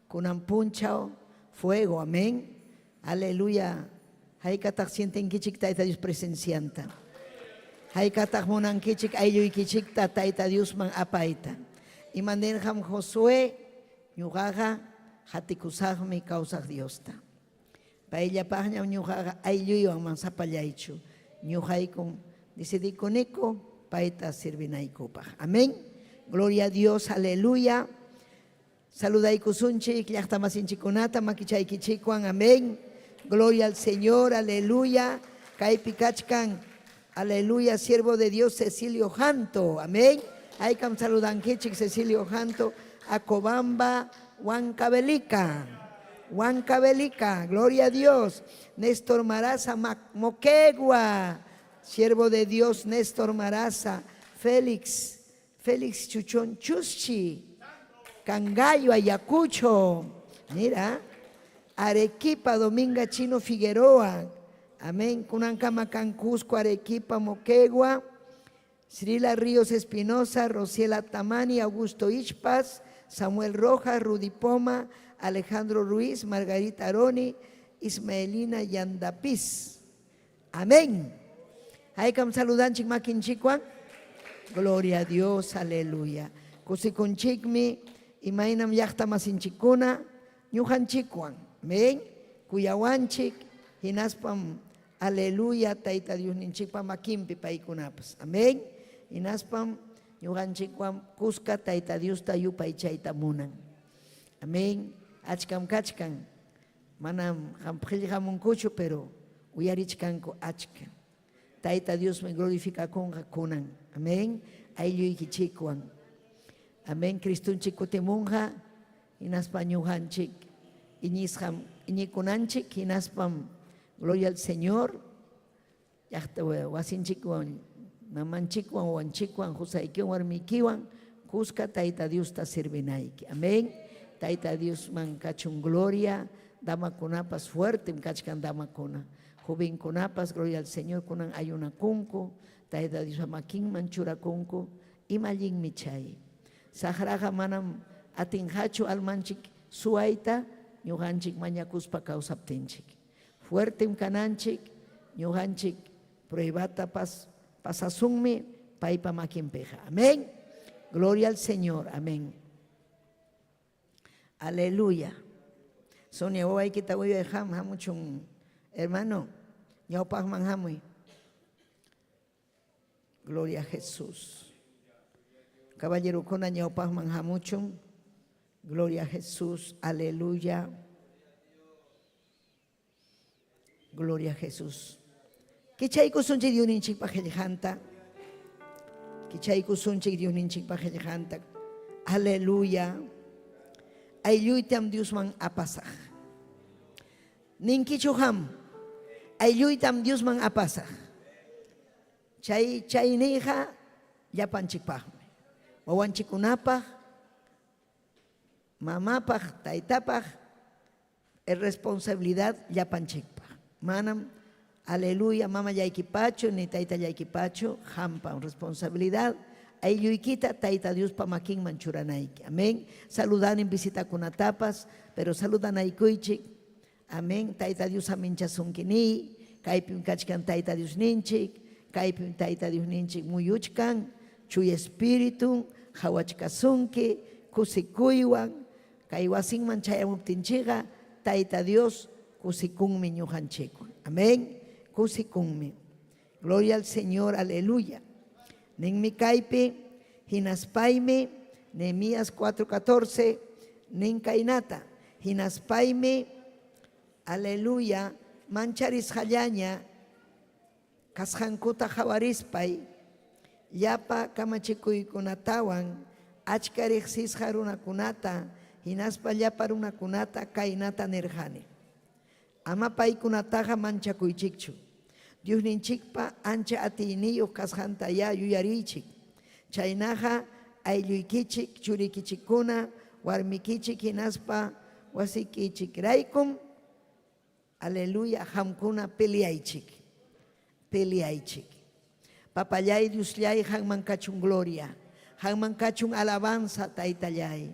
Kunan punchaw. Fuego. Amén. Aleluya. Haykataq sientenkichik Tayta Dios presencianta. Haykataq munankichik aylluykichikta Tayta Diosman apayta. Imanirqam Josué ñuqaqa hatikusaqmi kawsaq Diosta. Payllapaqñam ñuqaqa aylluywan mansapallaychu. Ñuqaykum decidikuniku payta sirvinaykupaq. Amén. Gloria a Dios, aleluya. Saludaykusunchik llaqta masinchikunata makichaykichikwan. Amén. Gloria al Señor, aleluya. Kaypi kachkan, aleluya, siervo de Dios Cecilio Janto. Amén. Haykam saludankichik Cecilio Janto, Acobamba, Huancavelica. Huancavelica, gloria a Dios. Néstor Maraza, Moquegua, siervo de Dios Néstor Maraza. Félix, Félix Chuchón Chuschi, Cangallo, Ayacucho. Mira, Arequipa, Dominga Chino Figueroa. Amén. Cunancama, Cusco, Arequipa, Moquegua. Srila Ríos Espinosa, Rociela Tamani, Augusto Ichpas, Samuel Rojas, Rudy Poma, Alejandro Ruiz, Margarita Aroni, Ismaelina Yandapis. Amén. Haykam saludanchik makinchikwan. Gloria a Dios, aleluya. Kusikunchikmi imaynam llaqta masinchikkuna ñuqanchikwan. Amén. Kuyawanchik hinaspam aleluya Tayta Diosninchikpa makinpi paykunapas. Amén. Hinaspam ñuqanchikwan kuska Tayta Diosta yupaychayta munan. Amén. Achkam kachkan. Manam qampaq qillqamunkuchu, pero uyarichkanku achka. Tayta Diosmi glorificakunqa kunan. Amén. Aylluykichikwan. Amén. Cristonchik kutimunqa hinaspa ñuqanchik iñisqam iñikunanchik hinaspam gloria al Señor llaqta wasinchikwan mamanchikwan wawanchikwan qusaykiwan warmiykiwan kuska Tayta Diosta servinayki. Amén. Tayta Diosman kachun gloria. Damakunapas fuertem kachkan damakuna. Jovenkunapas gloria al Señor kunan ayunakunku. Tayta Diospa makinman churakunku. Ima allinmi chay. Saqraqa manam atinqachu almanchik suwayta ñuqanchik mañakuspa kawsaptinchik. Fuertem kananchik ñuqanchik pruebata pas, pasasunmi paypa makinpiqa. Amén. Gloria al Señor. Amén. Aleluya. Sonia, wawaykita uyway ham hamuchun, hermano. Ñawpaqman hamuy. Gloria a Jesús. Caballerokuna ñawpaqman hamuchun. Gloria a Jesús. Aleluya. Gloria a Jesús. Kichaykusunchik Diosninchikpa qillqanta. Kichaykusunchik Diosninchikpa qillqanta. Aleluya. Aylluytam Diosman apasaq. Ninkichu qam? Aylluytam Diosman apasaq. Chay chayniyqa llapanchikpaqmi. Wawanchikkunapaq, mamapaq, taytapaq, es responsabilidad llapanchikpaq. Manam, aleluya, mamallaykipachu ni taytallaykipachu, qampa responsabilidad. Aylluykita Tayta Diospa makinman churanayki. Amén. Saludanin visitakunatapas, pero saludanaykuychik. Amén. Tayta Dios aminchasunki niy. Kaypim kachkan Tayta Diosninchik. Kaypim Tayta Diosninchik muyuchkan. Chuya Espiritun qawachkasunki kusikuywan. Kay wasinman chayamuptinchikqa Tayta Dios kusikunmi ñuqanchikwan. Amén. Kusikunmi. Gloria al Señor, aleluya. Ninmi kaypi, hinaspaymi, Nehemías 4:14, nin kaynata, hinaspaymi, aleluya, mancharisqallaña kasqankuta qawarispay, llapa kamachikuykunatawan achka riqsisqa runakunata hinaspa llapa runakunata kaynata nirqani. Ama paykunataqa manchakuychikchu. Diosninchikpa ancha atiyniyuq kasqantayá yuyariychik. Chaynaqa aylluykichik, churikichikkuna, warmikichik hinaspa wasikichikraykum, aleluya, qamkuna peleaychik. Peleaychik. Papallay Diosllay qanman kachun gloria, qanman kachun alabanza Taytallay.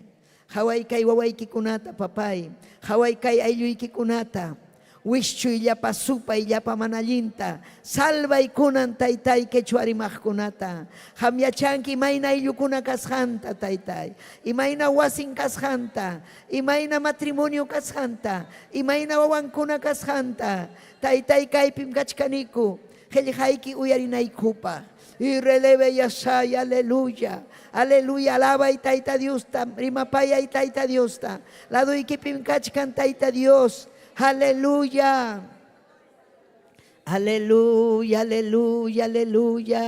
Qaway kay wawaykikunata papay, qaway kay aylluykikunata. Wischuy llapa supay llapa mana allinta, salvay kunan Taytay quechua rimaqkunata. Qam yachanki imayna ayllukuna kasqanta Taytay, imayna wasin kasqanta, imayna matrimonio kasqanta, imayna wawankuna kasqanta. Taytay kaypim kachkaniku. Qellqayki uyarinaykupaq. Y releve yasay, aleluya. Aleluya, alabay Tayta Diosta, rimapayay Tayta Diosta. Ladoykipim kachkan Tayta Dios. Aleluya. Aleluya, aleluya, aleluya.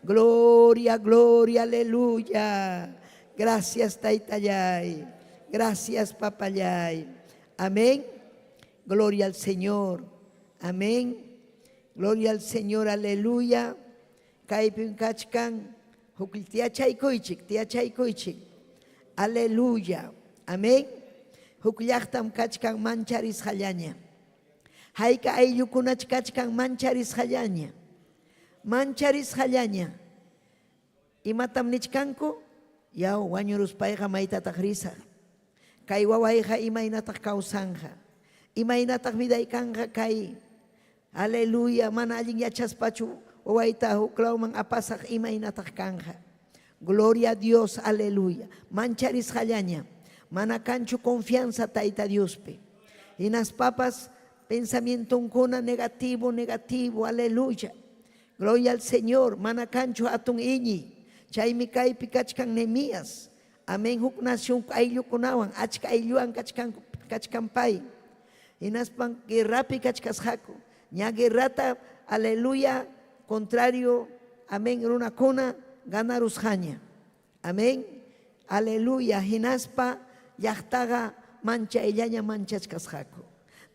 Gloria, gloria, aleluya. Gracias, Taytallay. Gracias, Papallay. Amén. Gloria al Señor. Amén. Gloria al Señor, aleluya. Kaypim kachkan huk tiyachaykuychik, tiyachaykuychik. Aleluya. Amén. Huk llaqtam kachkan mancharisqallaña. Hayka ayllukunach kachkan mancharisqallaña. Mancharisqallaña. Imatam nichkanku? Yaw, wañuruspayqa maytataq risaq? Kay wawayqa imaynataq kawsanqa? Imaynataq viday kanqa kay? Aleluya, mana allin yachaspachu wawayta huklawman apasaq imaynataq kanqa? Gloria a Dios, aleluya. Mancharisqallaña, mana kanchu confianza Tayta Diospi. Hinaspapas pensamientonkuna negativo, negativo, aleluya. Gloria al Señor, mana kanchu hatun iñiy. Chaymi kaypi kachkan Nehemías. Amén, huk nación ayllukunawan, achka aylluwan kachkanku, kachkan pay. Hinaspan guerrapi kachkasqaku. Ña guerrata, aleluya, contrario, amén, runakuna ganarusqaña. Amén, aleluya, hinaspa llaqtaqa manchayllaña manchachkasqaku.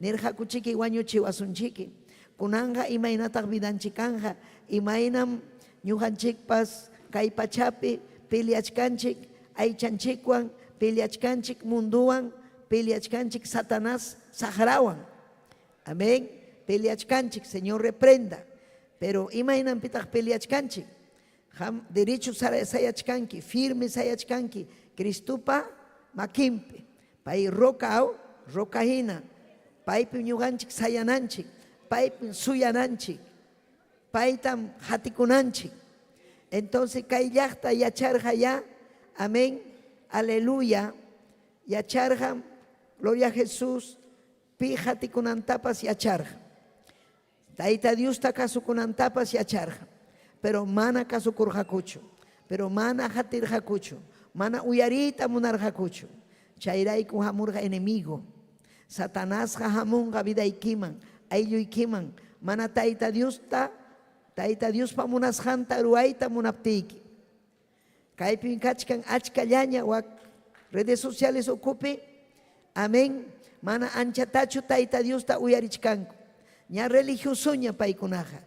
Nirqakuchiki wañuchiwasunchiki. Kunanqa imaynataq vidanchik kanqa, imaynam ñuqanchikpas kay pachapi peleachkanchik aychanchikwan, peleachkanchik mundowan, peleachkanchik Satanás saqrawan. Amén. Peleachkanchik, Señor reprenda. Pero imaynanpitaq peleachkanchik? Qam derecho sayachkanki, firme sayachkanki Cristopa makinpi. Pay roca aw, roca hina. Paypim ñuqanchik sayananchik, paypim suyananchik, paytam qatikunanchik. Entonces kay llaqta yacharqa ya, amén, aleluya, yacharqa, gloria a Jesús, pi qatikunantapas yacharqa. Tayta Diosta kasukunantapas yacharqa, pero mana kasukurqakuchu, pero mana qatirqakuchu, mana uyariyta munarqakuchu. Chayrayku hamurqa enemigo. Satanasqa hamunqa vidaykiman, aylluykiman, mana Tayta Diosta, Tayta Diospa munasqanta ruwayta munaptiyki. Kaypim kachkan achkallaña wak redes sociales ukupi, amén, mana anchatachu Tayta Diosta uyarichkanku. Ña religiosoña paykunaqa.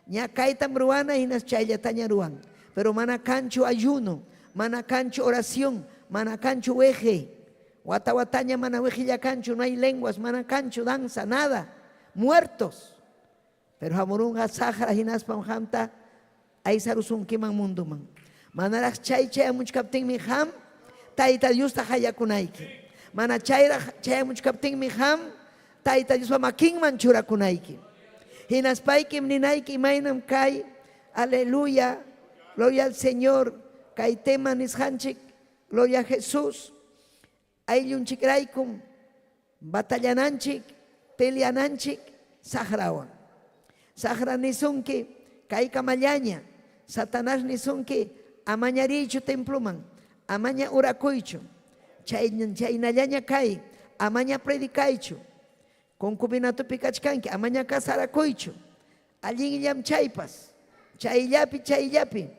Ña kaytam ruwana hinas chayllataña ruwan. Pero mana kanchu ayuno, mana kanchu oración, mana kanchu weje. Wata wataña mana wejillakanchu, no hay lenguas, mana kanchu danza, nada. Muertos. Pero hamurunqa saqra hinaspam qamta aysarusunkiman munduman. Manaraq chay chayamuchkaptinmi qam Tayta Diosta qayakunayki. Mana chayraq chayamuchkaptinmi qam Tayta Diospa makinman churakunayki. Hinaspaykim ninayki imaynam kay, aleluya, gloria al Señor, kay tema nisqanchik, gloria a Jesús, Ayllunchikraykum batallananchik, peleananchik saqrawan. Saqra nisunki, Kaykamallaña. Satanás nisunki, Amaña riychu temploman, amaña orakuychu, chay, chaynallaña kay, amaña predicaychu. Concubinatopi kachkanki, amaña casarakuychu. Allinllam chaypas. Chayllapi, chayllapi.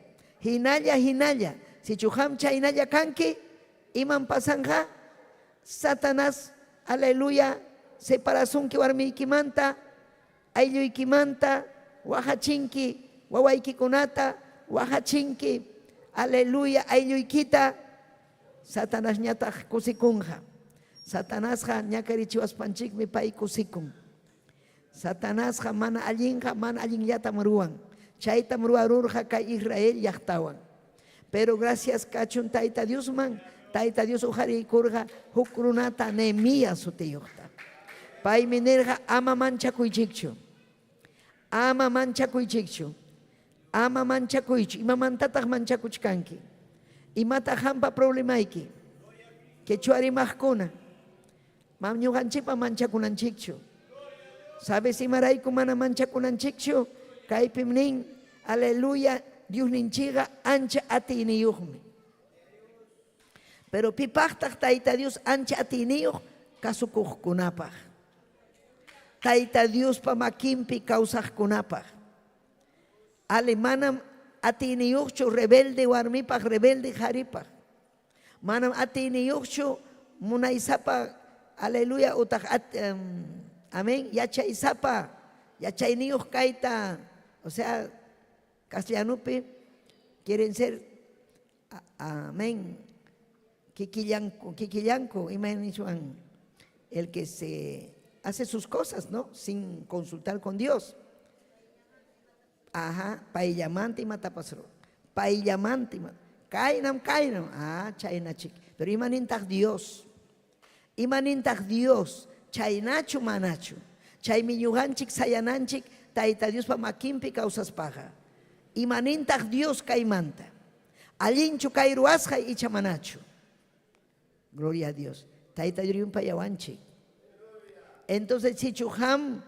Hinalla, hinalla. Sichu qam chaynalla kanki, imam pasanqa? Satanás, aleluya, separasunki warmiykimanta, aylluykimanta, waqachinki wawaykikunata, waqachinki, aleluya, aylluykita. Satanasñataq kusikunqa. Satanasqa ñakarichiwaspanchikmi pay kusikun. Satanasqa mana allinqa mana allinllatam ruwan. Chaytam ruwarurqa kay Israel llaqtawan. Pero gracias kachun Tayta Diosman, Tayta Dios uqariykurqa huk runata Nehemías sutiyuqta. Paymi nirqa ama manchakuychikchu. Ama manchakuychikchu. Ama manchakuychu. Imamantataq manchakuchkanki? Imataq qampa problemayki? Quechua rimaqkuna. Mam ñuqanchikpa manchakunanchikchu. Sabes imarayku mana manchakunanchikchu? Kaypim nin, aleluya, Diosninchikqa ancha atiyniyuqmi. Pero pipaqtaq Tayta Dios ancha atiyniyuq? Kasukuqkunapaq. Tayta Diospa makinpi kawsaqkunapaq. Ale manam atiyniyuqchu rebelde warmipaq, rebelde qharipaq. Manam atiyniyuqchu munaysapa, aleluya, utaq at, amén, yachaysapa, yachayniyuq kayta, o sea, castellanupi quieren ser, amén, kikillanku, kikillanku, imayna nichwan, el que se hace sus cosas, ¿no? Sin consultar con Dios. Ajá, payllamanta imatapas ruwan. Payllamanta ima. Kaynam, kaynam. Ah, chayna chik. Pero ima nintaq Dios? Ima nintaq Dios? Chaynachu manachu? Chaymi ñuqanchik sayananchik Tayta Diospa makinpi kawsaspaqa. Imanintaq Dios kaymanta? Allinchu kay ruwasqay icha manachu? Gloria a Dios. Tayta Dios yumpayawanchik. Entonces sichu qam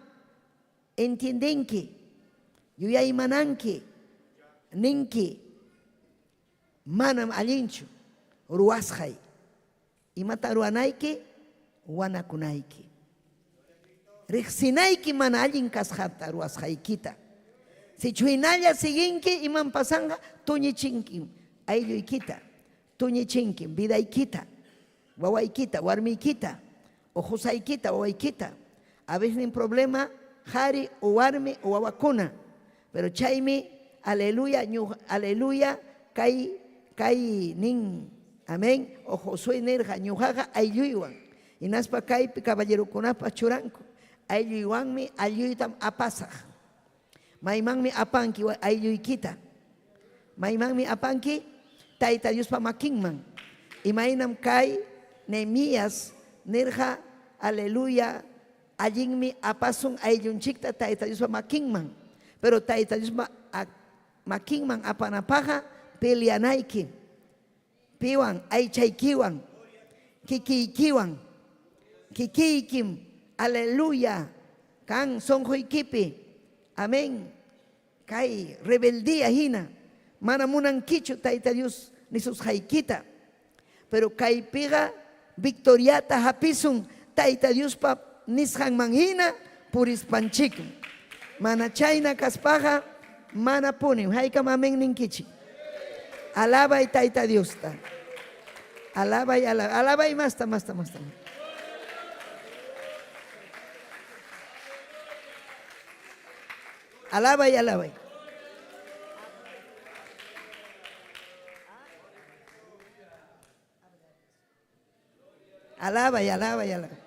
entiendenki, yuyaymananki, ninki, manam allinchu ruwasqay. Imata ruwanayki? Wanakunayki. Riqsinayki mana allin kasqanta ruwasqaykita. Sichu hinalla siguinki, imam pasanqa? Tuñichinkim aylluykita, tuñichinkim vidaykita, wawaykita, warmiykita, o qusaykita, wawaykita. A veces problema qari o warmi o wawakuna. Pero chaymi, aleluya, aleluya, kay, kay nin, amén, o Josué nirqa, ñuqaqa aylluywan. Hinaspa kaypi caballerokunapas churanku. Aylluywanmi aylluytam apasaq. Maymanmi apanki aylluykita? Maymanmi apanki? Tayta Diospa makinman. Imaynam kay Nehemías nirqa, aleluya, allinmi apasun ayllunchikta Tayta Diospa makinman. Pero Tayta Diospa makinman apanapaqqa peleanayki. Piwan? Aychaykiwan, kikiykiwan, kikiykim, aleluya, kan sonqoykipi, amén, kay rebeldía hina, mana munankichu Tayta Dios nisusqaykita, pero kaypiqa victoriata hapisun Tayta Diospa nisqanman hina purispanchikmi. Mana chayna kaspaqa manapunim. Haykam amén ninkichik? Alabay Tayta Diosta. Alabay, alabay, alabay masta, masta, masta. Alabay, alabay. Alabay, alabay, alabay.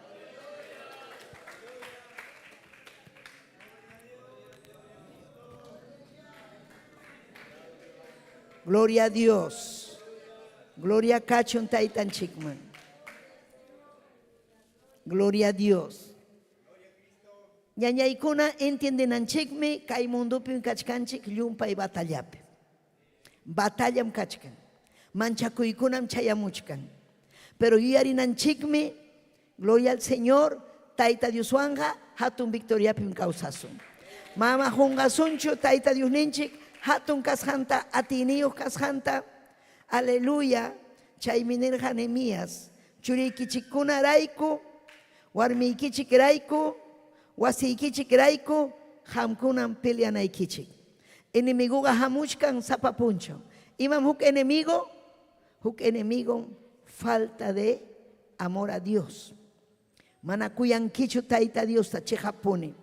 Gloria a Dios. Gloria kachun taytanchikman. Gloria a Dios. Ñañaykuna entiendenanchikmi kay mundopim kachkanchik llumpay batallapi. Batallam kachkan. Manchakuykunam chayamuchkan. Pero yuyarinanchikmi, gloria al Señor, Tayta Dioswanqa hatun victoriapim kawsasun. Mama qunqasunchu Tayta Diosninchik hatun kasqanta, atiyniyuq kasqanta. Aleluya. Chaymi nirqa Nehemías, churiykichikkunarayku, warmiykichikrayku, wasiykichikrayku qamkunam peleanaykichik. Enemigoqa hamuchkan sapa punchaw. Imam huk enemigo? Huk enemigo falta de amor a Dios. Mana kuyankichu Tayta Diosta cheqapuni.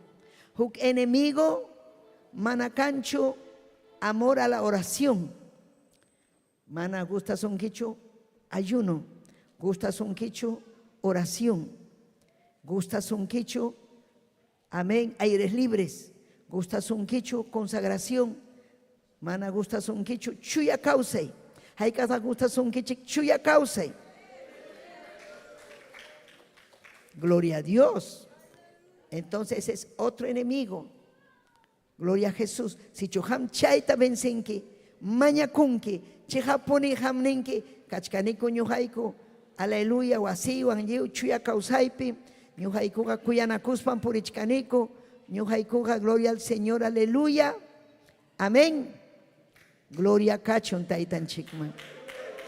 Huk enemigo mana kanchu amor a la oración. Mana gustasunkichu ayuno, gustasunkichu oración, gustasunkichu, amén, aires libres, gustasunkichu consagración, mana gustasunkichu chuya kawsay. Hayk'ataq gustasunkichik chuya kawsay? Gloria a Dios. Entonces ese es otro enemigo. Gloria a Jesús. Sichu qam chayta vencinki, mañakunki, cheqapuni qam ninki, kachkaniku ñuqayku, aleluya, wasiywan lliw chuya kawsaypi, ñuqaykuqa kuyanakuspan purichkaniku, ñuqaykuqa gloria al Señor, aleluya. Amén. Gloria kachun taytanchikman.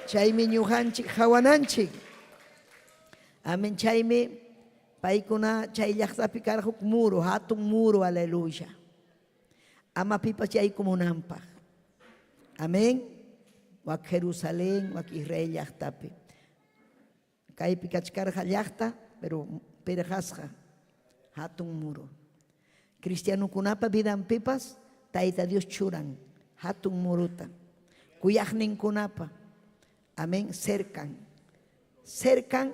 Chaymi ñuqanchik hawananchik. Amén. Chaymi Paykuna chay llaqtapi karqa huk muro, hatun muro, aleluya. Ama pipas yaykumunanpaq. Amén. Wak Jerusalén, wak Israel llaqtapi. Kaypi kachkarqa llaqta, pero pirqasqa hatun muro. Cristianokunapa vidanpipas Tayta Dios churan hatun muruta. Kuyaqninkunapa, amén, cercan. Cercan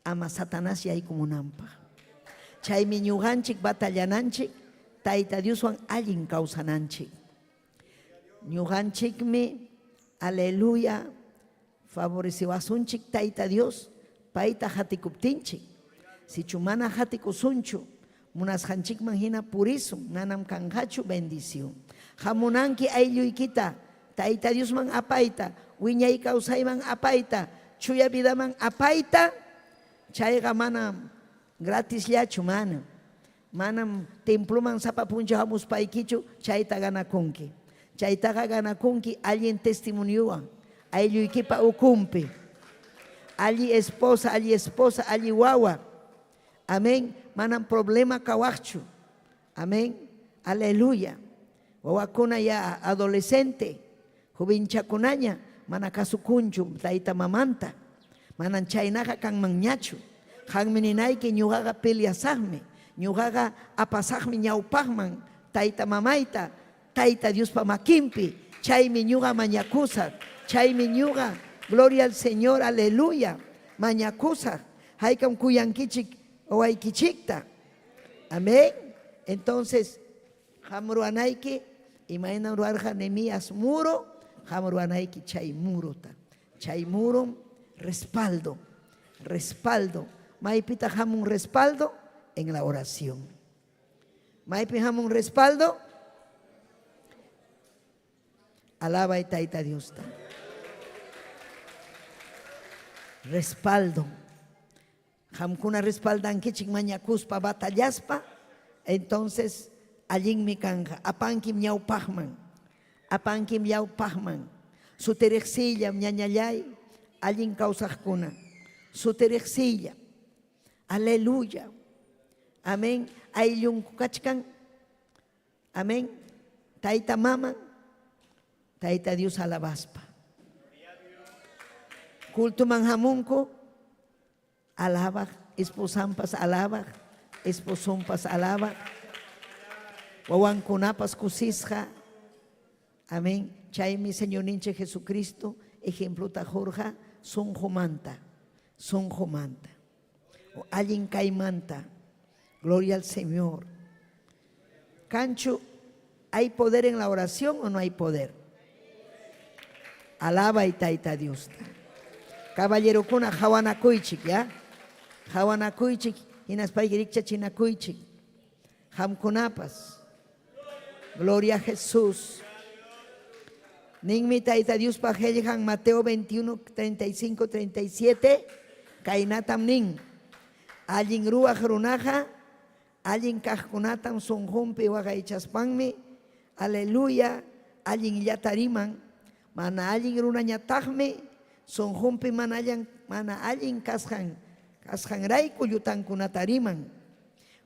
ama Satanás yaykumunanpaq. Chaymi ñuqanchik batallananchik Tayta Dioswan allin kawsananchik. Ñuqanchikmi, aleluya, favorecewasunchik Tayta Dios payta qatikuptinchik. Sichu mana qatikusunchu, munasqanchikman hina purisun, manam kanqachu bendición. Hamunanki aylluykita Tayta Diosman apayta, wiñay kawsayman apayta, chuya vidaman apayta, chayqa manam gratisllachu, manam. Manam temploman sapa punchaw hamuspaykichu chayta ganakunki. Chaytaqa ganakunki allin testimoniowan, aylluykipa ukunpi. Alli esposa, alli esposa, alli wawa. Amén. Manam problema kawaqchu. Amén. Aleluya. Wawakuna ya adolescente, jovenchakunaña mana kasukunchu tayta mamanta. Manan chaynaqa kanmanñachu. Qanmi ninayki ñuqaqa peleasaqmi, ñuqaqa apasaqmi ñawpaqman tayta mamayta Tayta Diospa makinpi. Chaymi ñuqa mañakusaq. Chaymi ñuqa, gloria al Señor, aleluya, mañakusaq. Haykam kuyankichik wawaykichikta. Amén. Entonces, qam ruwanayki, imaynam ruwarqa Nehemías muro, qam ruwanayki chay murota. Chay murom respaldo, respaldo. Maypitaq hamun respaldo? En la oración. Maypi hamun respaldo? Alabay Tayta Diosta. Respaldo. Qamkuna respaldankichik mañakuspa, batallaspa, entonces allinmi kanqa. Apankim ñawpaqman, apankim ñawpaqman. Sutiriqsiyllam ñañallay, allin kawsaqkuna. Sutiriqsiyllam. Aleluya. Amén. Ayllunku kachkan. Amén. Tayta maman, Tayta Dios alabaspa. Cultuman hamunku, alabaq, esposanpas alabaq, esposonpas alabaq, wawankunapas kusisqa. Amén. Chaymi Señorninchik Jesucristo ejemplota qurqa sunqumanta, sunqumanta. O allin kaymanta. Gloria al Señor. Kanchu, ¿hay poder en la oración o no hay poder? Alabay Tayta Diosta. Caballerokuna hawanakuychik, ya? Hawanakuychik, hinaspayki rikchachinakuychik. Qamkunapas. Gloria a Jesús. Ninmi Tayta Diospa qellqan Mateo 21, 35, 37, kaynatam nin. Allin ruwaq runaqa allin kaqkunatam sunqunpi waqaychaspanmi, aleluya, allinllata riman. Mana allin runañataqmi sunqunpi mana allin, mana allin kasqan kasqanrayku llutankunata riman.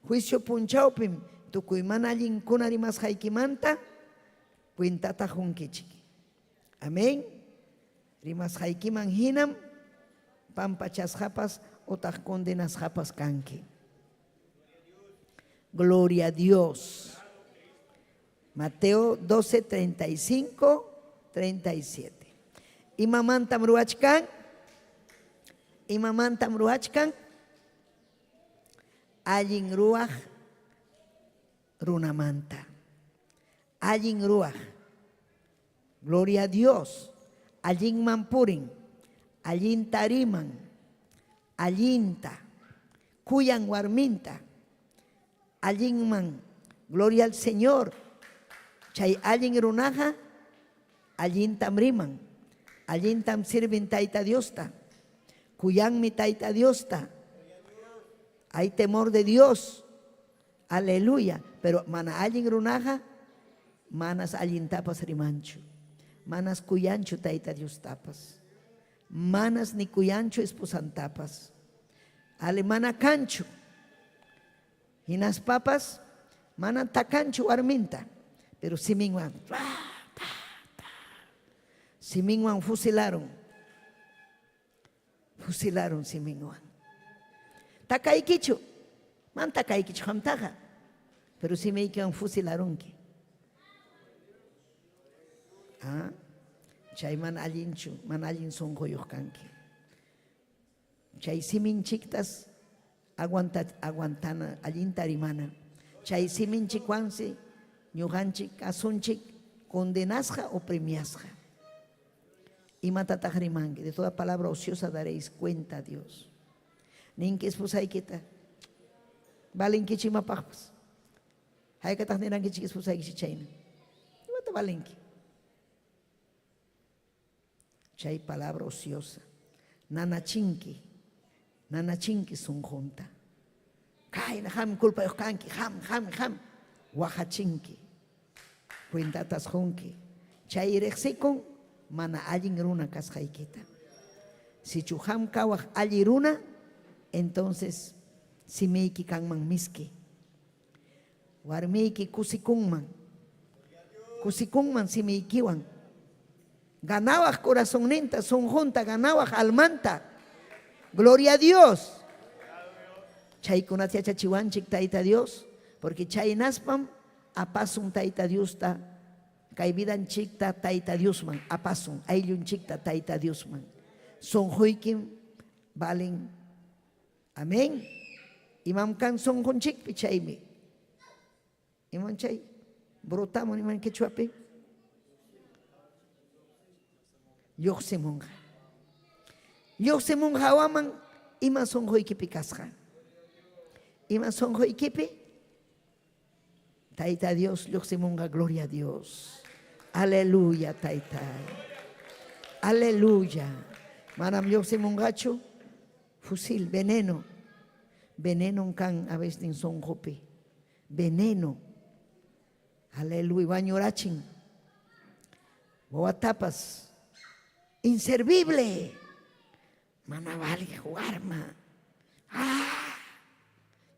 Juicio punchawpim tukuy mana allinkuna rimasqaykimanta cuentata qunkichik. Amén. Rimasqaykiman hinam pampachasqapas otaq condenasqapas kanki. Gloria a Dios. Mateo 12, 35, 37. Imamantam ruwachkan? Imamantam ruwachkan? Allin ruwaq runamanta. Allin ruwaq. Gloria a Dios. Allinman purin. Allinta riman. Allinta. Kuyan warminta. Allinman. Gloria al Señor. Chay allin runaqa allintam riman. Allintam sirvin Tayta Diosta. Kuyanmi Tayta Diosta. Hay temor de Dios. Aleluya. Pero mana allin runaqa manas allintapas rimanchu. Manas kuyanchu Tayta Diostapas. Manas ni kuyanchu esposantapas. Ale mana kanchu. Hinaspapas mana takanchu warminta. Pero siminwan siminwan fusilaron. Fusilaron siminwan. Takaykichu. Man takaykichu qamtaqa. Pero simiykiwan fusilarunki. Ah, chay mana allinchu, mana allin sunquyuq kanki. Chay siminchiktas aguanta, aguantana, allinta rimana. Chay siminchikwansi ñuqanchik kasunchik condenasqa o premiasqa. Imatataq rimanki? De toda palabra ociosa daréis cuenta a Dios. Ninki esposaykita. Valenkichik imapaqpas. Haykataq nirankichik esposaykichik chayna? Imata valenki? Chay palabra ociosa. Nanachinki. Nanachinki sunqunta. Kayna qam culpayuq kanki, qam, qam, qam. Waqachinki. Cuentatas qunki. Chay riqsikun mana allin runa kasqaykita. Sichu qam kawaq alli runa, entonces simiyki kanman miski. Warmiyki kusikunman. Kusikunman simiykiwan. Ganawaq corazonninta, sunqunta, ganawaq almanta. Gloria a Dios. Chaykunata yachachiwanchik Tayta Dios, porque chaynaspam apasun Tayta Diosta, kay vidanchikta Tayta Diosman apasun, ayllunchikta Tayta Diosman. Sunquykim valen. Amén. Imam kan sunqunchikpi chaymi. Iman chay? Brotamun iman quechuapi? Lluqsimunqa. Lluqsimunqa hawaman ima sunquykipi kasqa. Ima sunquykipi? Tayta Dios lluqsimunqa, gloria a Dios. Aleluya, Tayta. Aleluya. Manam lluqsimunqachu fusil, veneno. Venenon kan a veces sunqupi. Veneno. Aleluya, wañurachin. Wawatapas inservible. Mana valiq warma. Ah!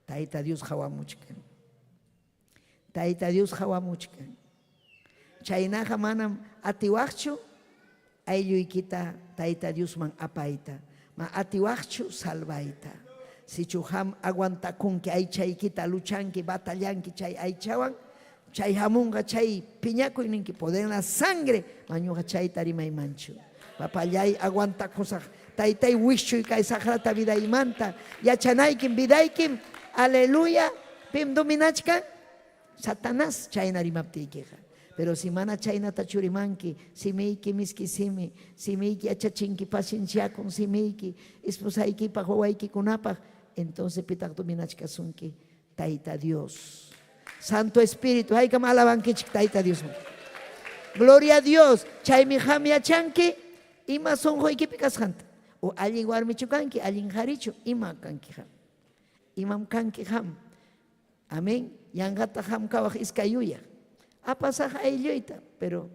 Tayta Dios qawamuchkan. Tayta Dios qawamuchkan. Chaynaqa manam atiwaqchu aylluykita Tayta Diosman apayta. Ma atiwaqchu salvayta. Sichu qam aguantakunki aychaykita luchanki batallanki chay aychawan, chay hamunqa chay piñakuy ninki poder en la sangre, mañuqa chayta rimaymanchu. Papallay aguantakusaq taytay wischuy kay saqrata vidaymanta yachanaykim vidaykim aleluya pim dominachkan Satanás chayna rimaptiykiqa. Pero si mana chaynatachu rimanki, simiyki miski simi, simiyki yachachinki pacienciakun simiyki esposaykipaq wawaykikunapaq, entonces pitaq dominachkasunki? Tayta Dios. Santo Espíritu, haykam alabankichik Tayta Diosman. Gloria a Dios. Chaymi qam yachanki ima sunquykipi kasqanta. O allin warmichu kanki, allin qharichu, ima kanki qam. Imam kanki qam. Amén. Yanqata qam kawaq iskay yuyaq. Apasaq aylluyta, pero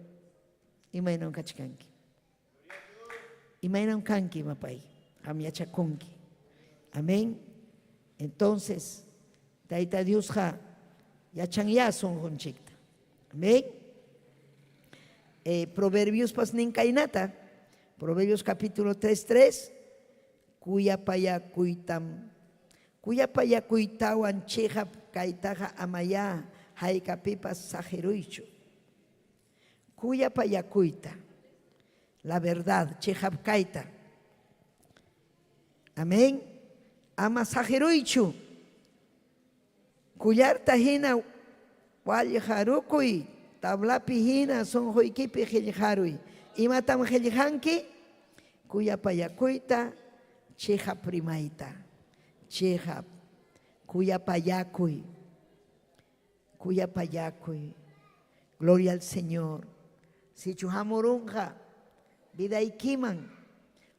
imaynam kachkanki. Imaynam kanki, mapay. Qam yachakunki. Amén. Entonces, Tayta Diosqa yachanyá sunqunchikta. Amén. Proverbiospas nin kaynata. Proverbios capítulo 3, 3. Kuyapayakuytam, kuyapayakuytawan chiqap kaytaqa amayá haykapipas saqiruychu. Kuyapayakuyta, la verdad, chiqap kayta. Amén. Ama saqiruychu. Kullarta hina wallqarukuy, tablapi hina sunquykipi qillqaruy. Imatam qillqanki? Kuyapayakuyta, chiqap rimayta. Chiqap. Kuyapayakuy. Kuyapayakuy. Gloria al Señor. Sichu hamurunqa vidaykiman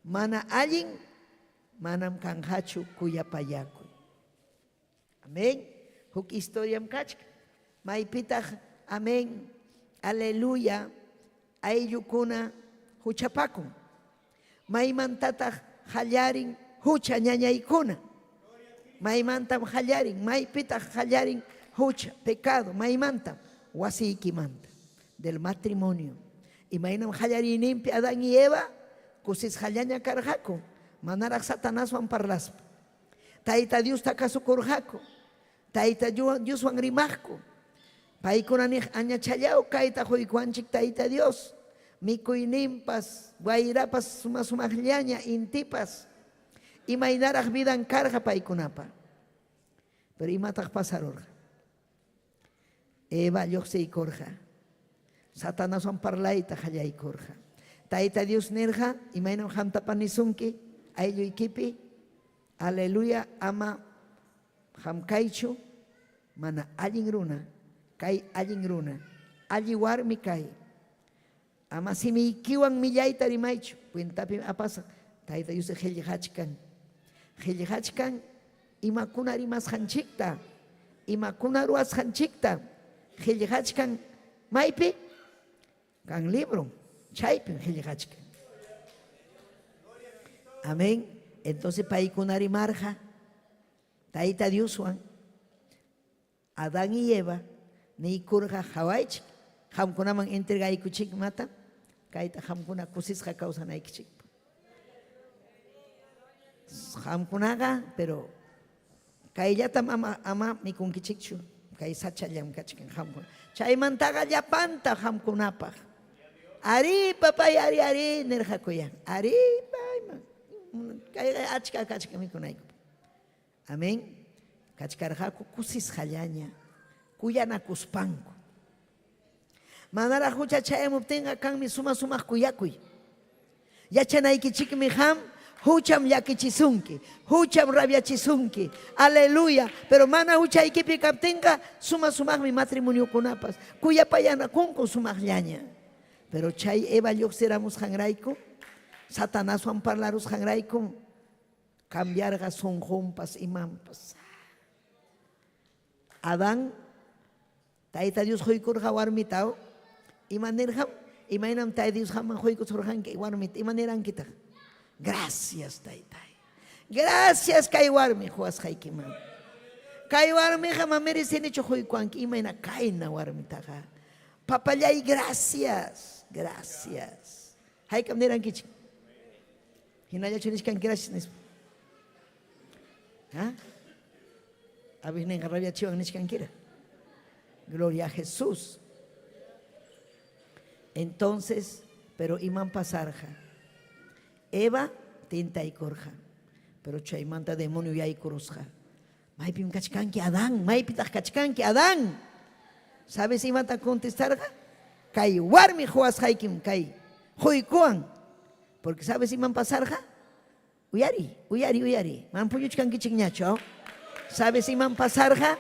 mana allin, manam kanqachu kuyapayakuy. Amén. Huk historiam kachkan. Maypitaq, amén, aleluya, ayllukuna huchapakun. Maymantataq qallarin hucha ñañaykuna? Maymantam qallarin? Maypitaq qallarin hucha, pecado? Maymantam? Wasiykimanta, del matrimonio. Imaynam qallariyninpi Adán y Eva kusisqallaña karqaku, manaraq Satanaswan parlaspa. Tayta Diosta kasukurqaku, Tayta Dioswan rimaqku. Paykuna niq añachallaw kayta quykuwanchik Tayta Dios, mikuyninpas, wayrapas suma-sumaqllaña, intipas. Imaynaraq vidan karqa paykunapa. Pero imataq pasarurqa? Eva lluqsiykurqa. Satanaswan parlayta qallaykurqa. Tayta Dios nirqa, imaynam qamtapa nisunki aylluykipi, aleluya, ama. Qam kaychu mana allin runa, kay allin runa, alli warmi kay. Ama simiykiwan millayta rimaychu, cuentapim apasaq. Tayta Dios qillqachkan. Qillqachkan imakuna rimasqanchikta, imakuna ruwasqanchikta qillqachkan maypi? Kan libro, chaypim qillqachkan. Amén. Entonces paykuna rimarqa Tayta Dioswan Adán y Eva niykurqa qawaychik, qamkunaman entregaykuchikmata kayta qamkuna kusisqa kawsanaykichikpaq. Qamkunaqa, pero kayllatam ama ama mikunkichikchu, kay sachallam kachkan qamkuna. Chaymantaqa llapanta qamkunapaq. Arí, papay, arí, arí, nirqakuya. Arí, payman. Kayqa achka kachkan mikunaykupaq. Amén. Kachkarqaku kusisqallaña, kuyanakuspanku. Manaraq hucha chayamuptinqa kanmi suma-sumaq kuyakuy. Yachanaykichikmi qam hucham llakichisunki, hucham rabiachisunki. Aleluya. Pero mana huchaykipi kaptinqa suma-sumaqmi matrimoniokunapas kuyapayanakunku sumaqllaña. Pero chay Eva lluqsiramusqanrayku, Satanaswan parlarusqanraykum cambiarqa sunqunpas imanpas. Adán, Tayta Dios quykurqa warmita, ima nirqam? Imaynam Tayta Dios qamman quykusurqanki warmita, ima nirankitaq? Gracias, Taytay. Gracias kay warmi quwasqaykiman. Kay warmiqa ma merecenichu quykuwanki, imayna kayna warmitaqa. Papallay, gracias, gracias. Haykam nirankichik? Hinallachu nichkanki gracias nispa? Ha? Abisninqa rabiachiwan nichkankira. Gloria a Jesús. Entonces, pero iman pasarqa? Eva tintaykurqa. Pero chaymanta demonio yaykurusqa. Maypim kachkanki Adán? Maypitaq kachkanki Adán? ¿Sabes imata contestarqa? Kay warmi quwasqaykim kay quykuwan. Porque ¿sabes iman pasarqa? Uyariy, uyariy, uyariy. Manam puñuchkankichikñachu. ¿Sabes iman pasarqa?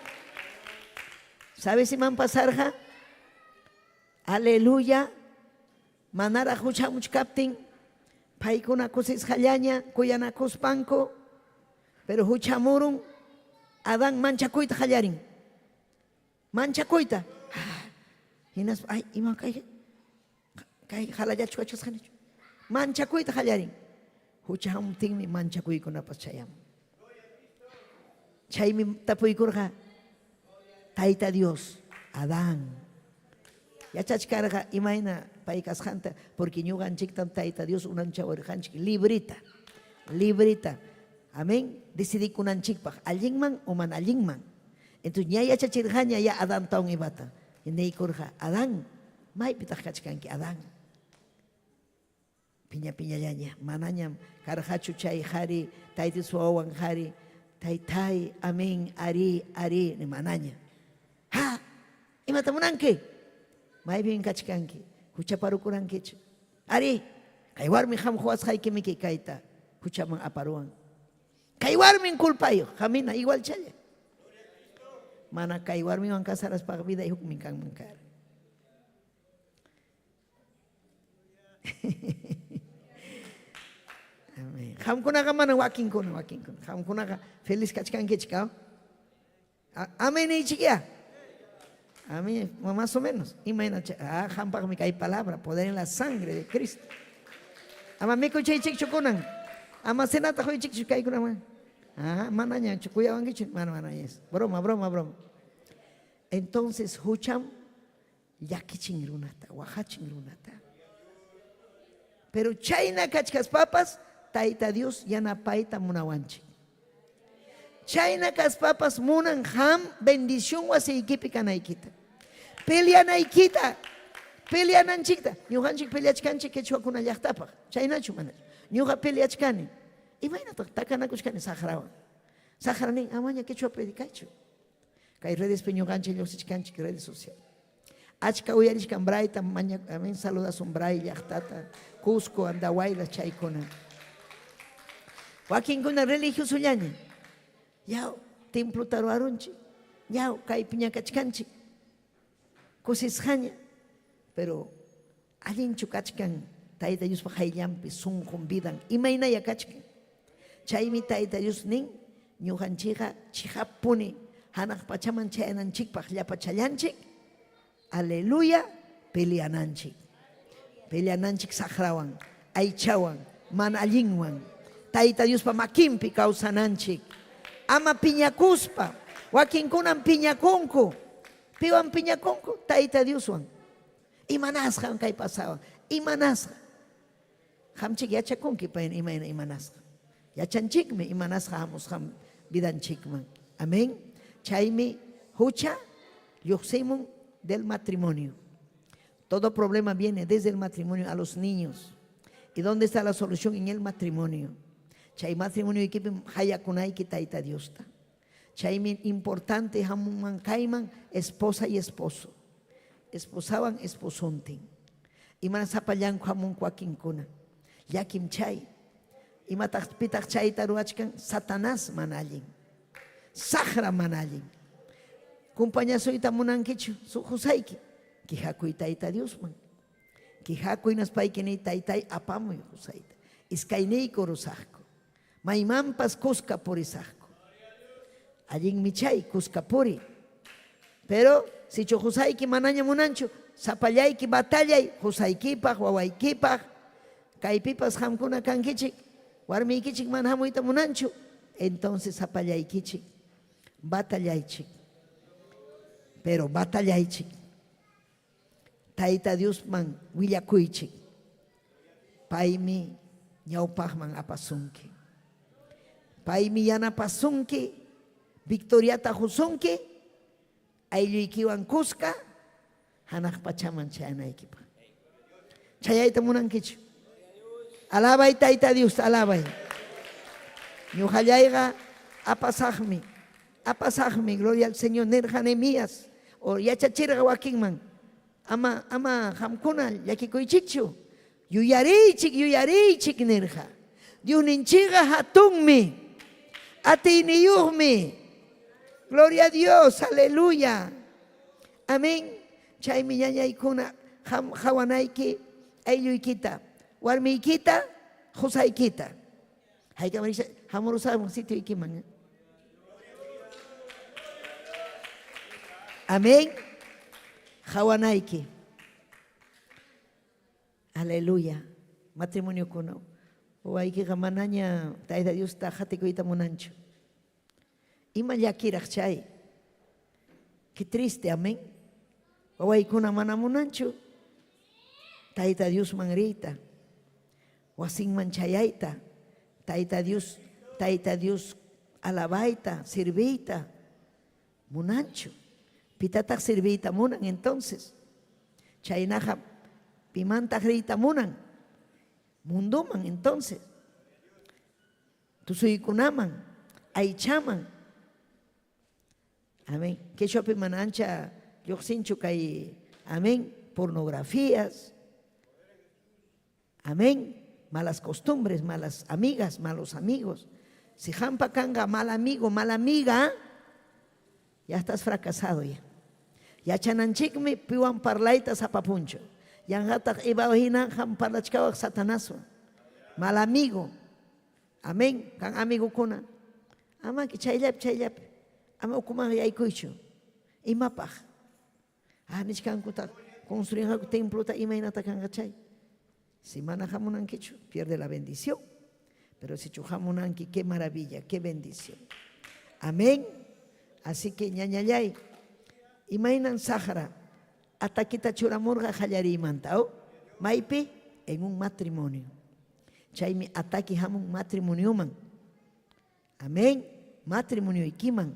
¿Sabes iman pasarqa? Aleluya. Manaraq huchamuchkaptin paykuna kusisqallaña kuyanakuspanku, pero huchamurun Adán manchakuyta qallarin. Manchakuyta. Hinaspa, ay, ima kay kay halallachu kachkasqanichu. Manchakuyta qallarin. Hucha hamuptinmi manchakuykunapas chayamun. Chaymi tapuykurqa Tayta Dios, Adán. Yachachkarqa imayna pay kasqanta, porque ñuqanchiktam Tayta Dios unanchawarqanchik librita, librita. Amén. Decidikunanchikpaq, allinman o mana allinman. Entonces ña yachachirqaña ya Adantawan Evata. Niykurqa, Adán, maypitaq kachkanki, Adán? Piña piñallaña, manañam karqachu chay qari, Tayta Diospa wawan qari, taytay, amén, arí, arí, ni manaña. Ha! Imata munanki? Maypim kachkanki? Huchaparukurankichu? Arí, kay warmi qam quwasqaykimiki kayta huchaman aparuwan. Kay warmin culpayuq, qamina igualchalla. Mana kay warmiwan casaraspaqa viday hukmin kanman kara. Amén. Qamkunaqa mana wakinkuna, wakinkuna. Qamkunaqa feliz kachkankichik, ah? Amén niychikyá. Amén, más o menos. Imayna ah, qampaqmi kay palabra, poder en la sangre de Cristo. Ama mikuchaychikchu kunan. Ama cenata quychikchu kaykunaman. Ah, manañachu kuyawankichu? Mana, mana, yes. Broma, broma, broma. Entonces, hucham llakichin runata, waqachin runata. Pero chayna kachkaspapas Tayta Dios yanapayta munawanchik. Chayna kaspapas munan qam bendición wasiykipi kanaykita. Peleanaykita, peleananchikta. Ñuqanchik peleachkanchik quechuakuna llaqtapaq. Chaynachu manachu? Ñuqa peleachkani. Imaynataq takanakuchkani saqrawan? Saqra nin, amaña quechua predicaychu. Kay redespi ñuqanchik lluqsichkanchik redes social. Achka uyarichkan Brayta, maña, amén, saludasun Bray llaqtata, Cusco, Andahuaylas, chaykuna. Wakinkuna religiosollaña. Ya, Templota ruwarunchik. Ñaw kaypiña kachkanchik. Kusisqaña. Pero allinchu kachkan Tayta Diospa qayllanpi sunqun vidan imaynaya kachkan. Chaymi Tayta Dios nin, ñuqanchikqa chiqappuni hanaq pachaman chayananchikpaq llapachallanchik, aleluya, peleananchik. Peleananchik saqrawan, aychawan, mana allinwan. Tayta Diospa makinpi kawsananchik. Ama piñakuspa. Wakinkunam piñakunku. Piwan piñakunku? Tayta Dioswan. Imanasqam kay pasawan? Imanasqa? Qamchik yachakunki pay imayna imanasqa. Yachanchikmi imanasqa hamusqan vidanchikman. Amén. Chaymi hucha lluqsimun del matrimonio. Todo problema viene desde el matrimonio a los niños. ¿Y dónde está la solución? En el matrimonio. Chay matrimonioykipim hayakunayki Tayta Diosta. Chaymi importante hamunman kayman esposa y esposo. Esposawan esposontin. Imana sapallanku hamunku wakinkuna. Llakim chay. Imataq pitaq chayta ruwachkan? Satanás mana allin. Saqra mana allin. Kumpañasuyta munankichu? Qusayki. Quejakuy Tayta Diosman. Quejakuy naspayki niy taytay apamuy qusayta. Iskayniyku rusaqku. Maymanpas kuska purisaqku. Allinmi chay kuska puri. Pero sichu qusayki manaña munanchu, sapallayki batallay qusaykipaq, wawaykipaq, kaypipas qamkuna kankichik, warmiykichik mana hamuyta munanchu, entonces sapallaykichik batallaychik. Pero batallaychik. Tayta Diosman willakuychik. Paymi ñawpaqman apasunki. Paymi yanapasunki, victoriata qusunki, aylluykiwan kuska hanaq pachaman chayanaykipaq. Chayayta munankichu? Alabay Tayta Diosta, alabay. Ñuqallayqa apasaqmi, apasaqmi, gloria al Señor, nirqa Nehemías, o yachachirqa wakinman, ama, ama qamkuna llakikuychikchu, yuyariychik, yuyariychik nirqa. Diosninchikqa hatunmi, atiyniyuqmi. Gloria a Dios, aleluya. Amén. Chaymi ñañaykuna qam qawanayki aylluykita, warmiykita, qusaykita. Haykam risha hamurusaqmi sitioykiman. Amén. Qawanayki. Aleluya. Matrimoniokuna wawaykiqa manaña Tayta Diosta qatikuyta munanchu. Ima llakiraq chay. Qué triste, amén. Wawaykuna mana munanchu Tayta Diosman riyta, wasinman chayayta, Tayta Dios, Tayta Dios alabayta, sirviyta munanchu. Pitataq sirviyta munan entonces? Chaynaqa pimantaq riyta munan? Mundoman entonces. Tusuykunaman, aychaman. Amén. Quechuapi mana ancha lluqsinchu kay, amén, pornografías. Amén. Malas costumbres, malas amigas, malos amigos. Si qampa kanqa mal amigo, mala amiga, ya estás fracasado ya. Yachananchikmi piwan parlayta sapa punchaw. Yanqataq Evawan hina qam parlachkawaq Satanaswan. Mal amigo. Amén. Kan amigokuna. Amaki chayllapi chayllapi. Ama ukuman yaykuychu. Imapaq? Ah, nichkankuta construinqaku templota imaynata kanqa chay. Si mana hamunankichu, pierde la bendición. Pero sichu hamunanki, qué maravilla, qué bendición. Amén. Así que ñañallay, imaynan saqra atakita churamurqa qallariymanta, oh? Maypi? En un matrimonio. Chaymi ataki hamun matrimonioman. Amén. Matrimonioykiman.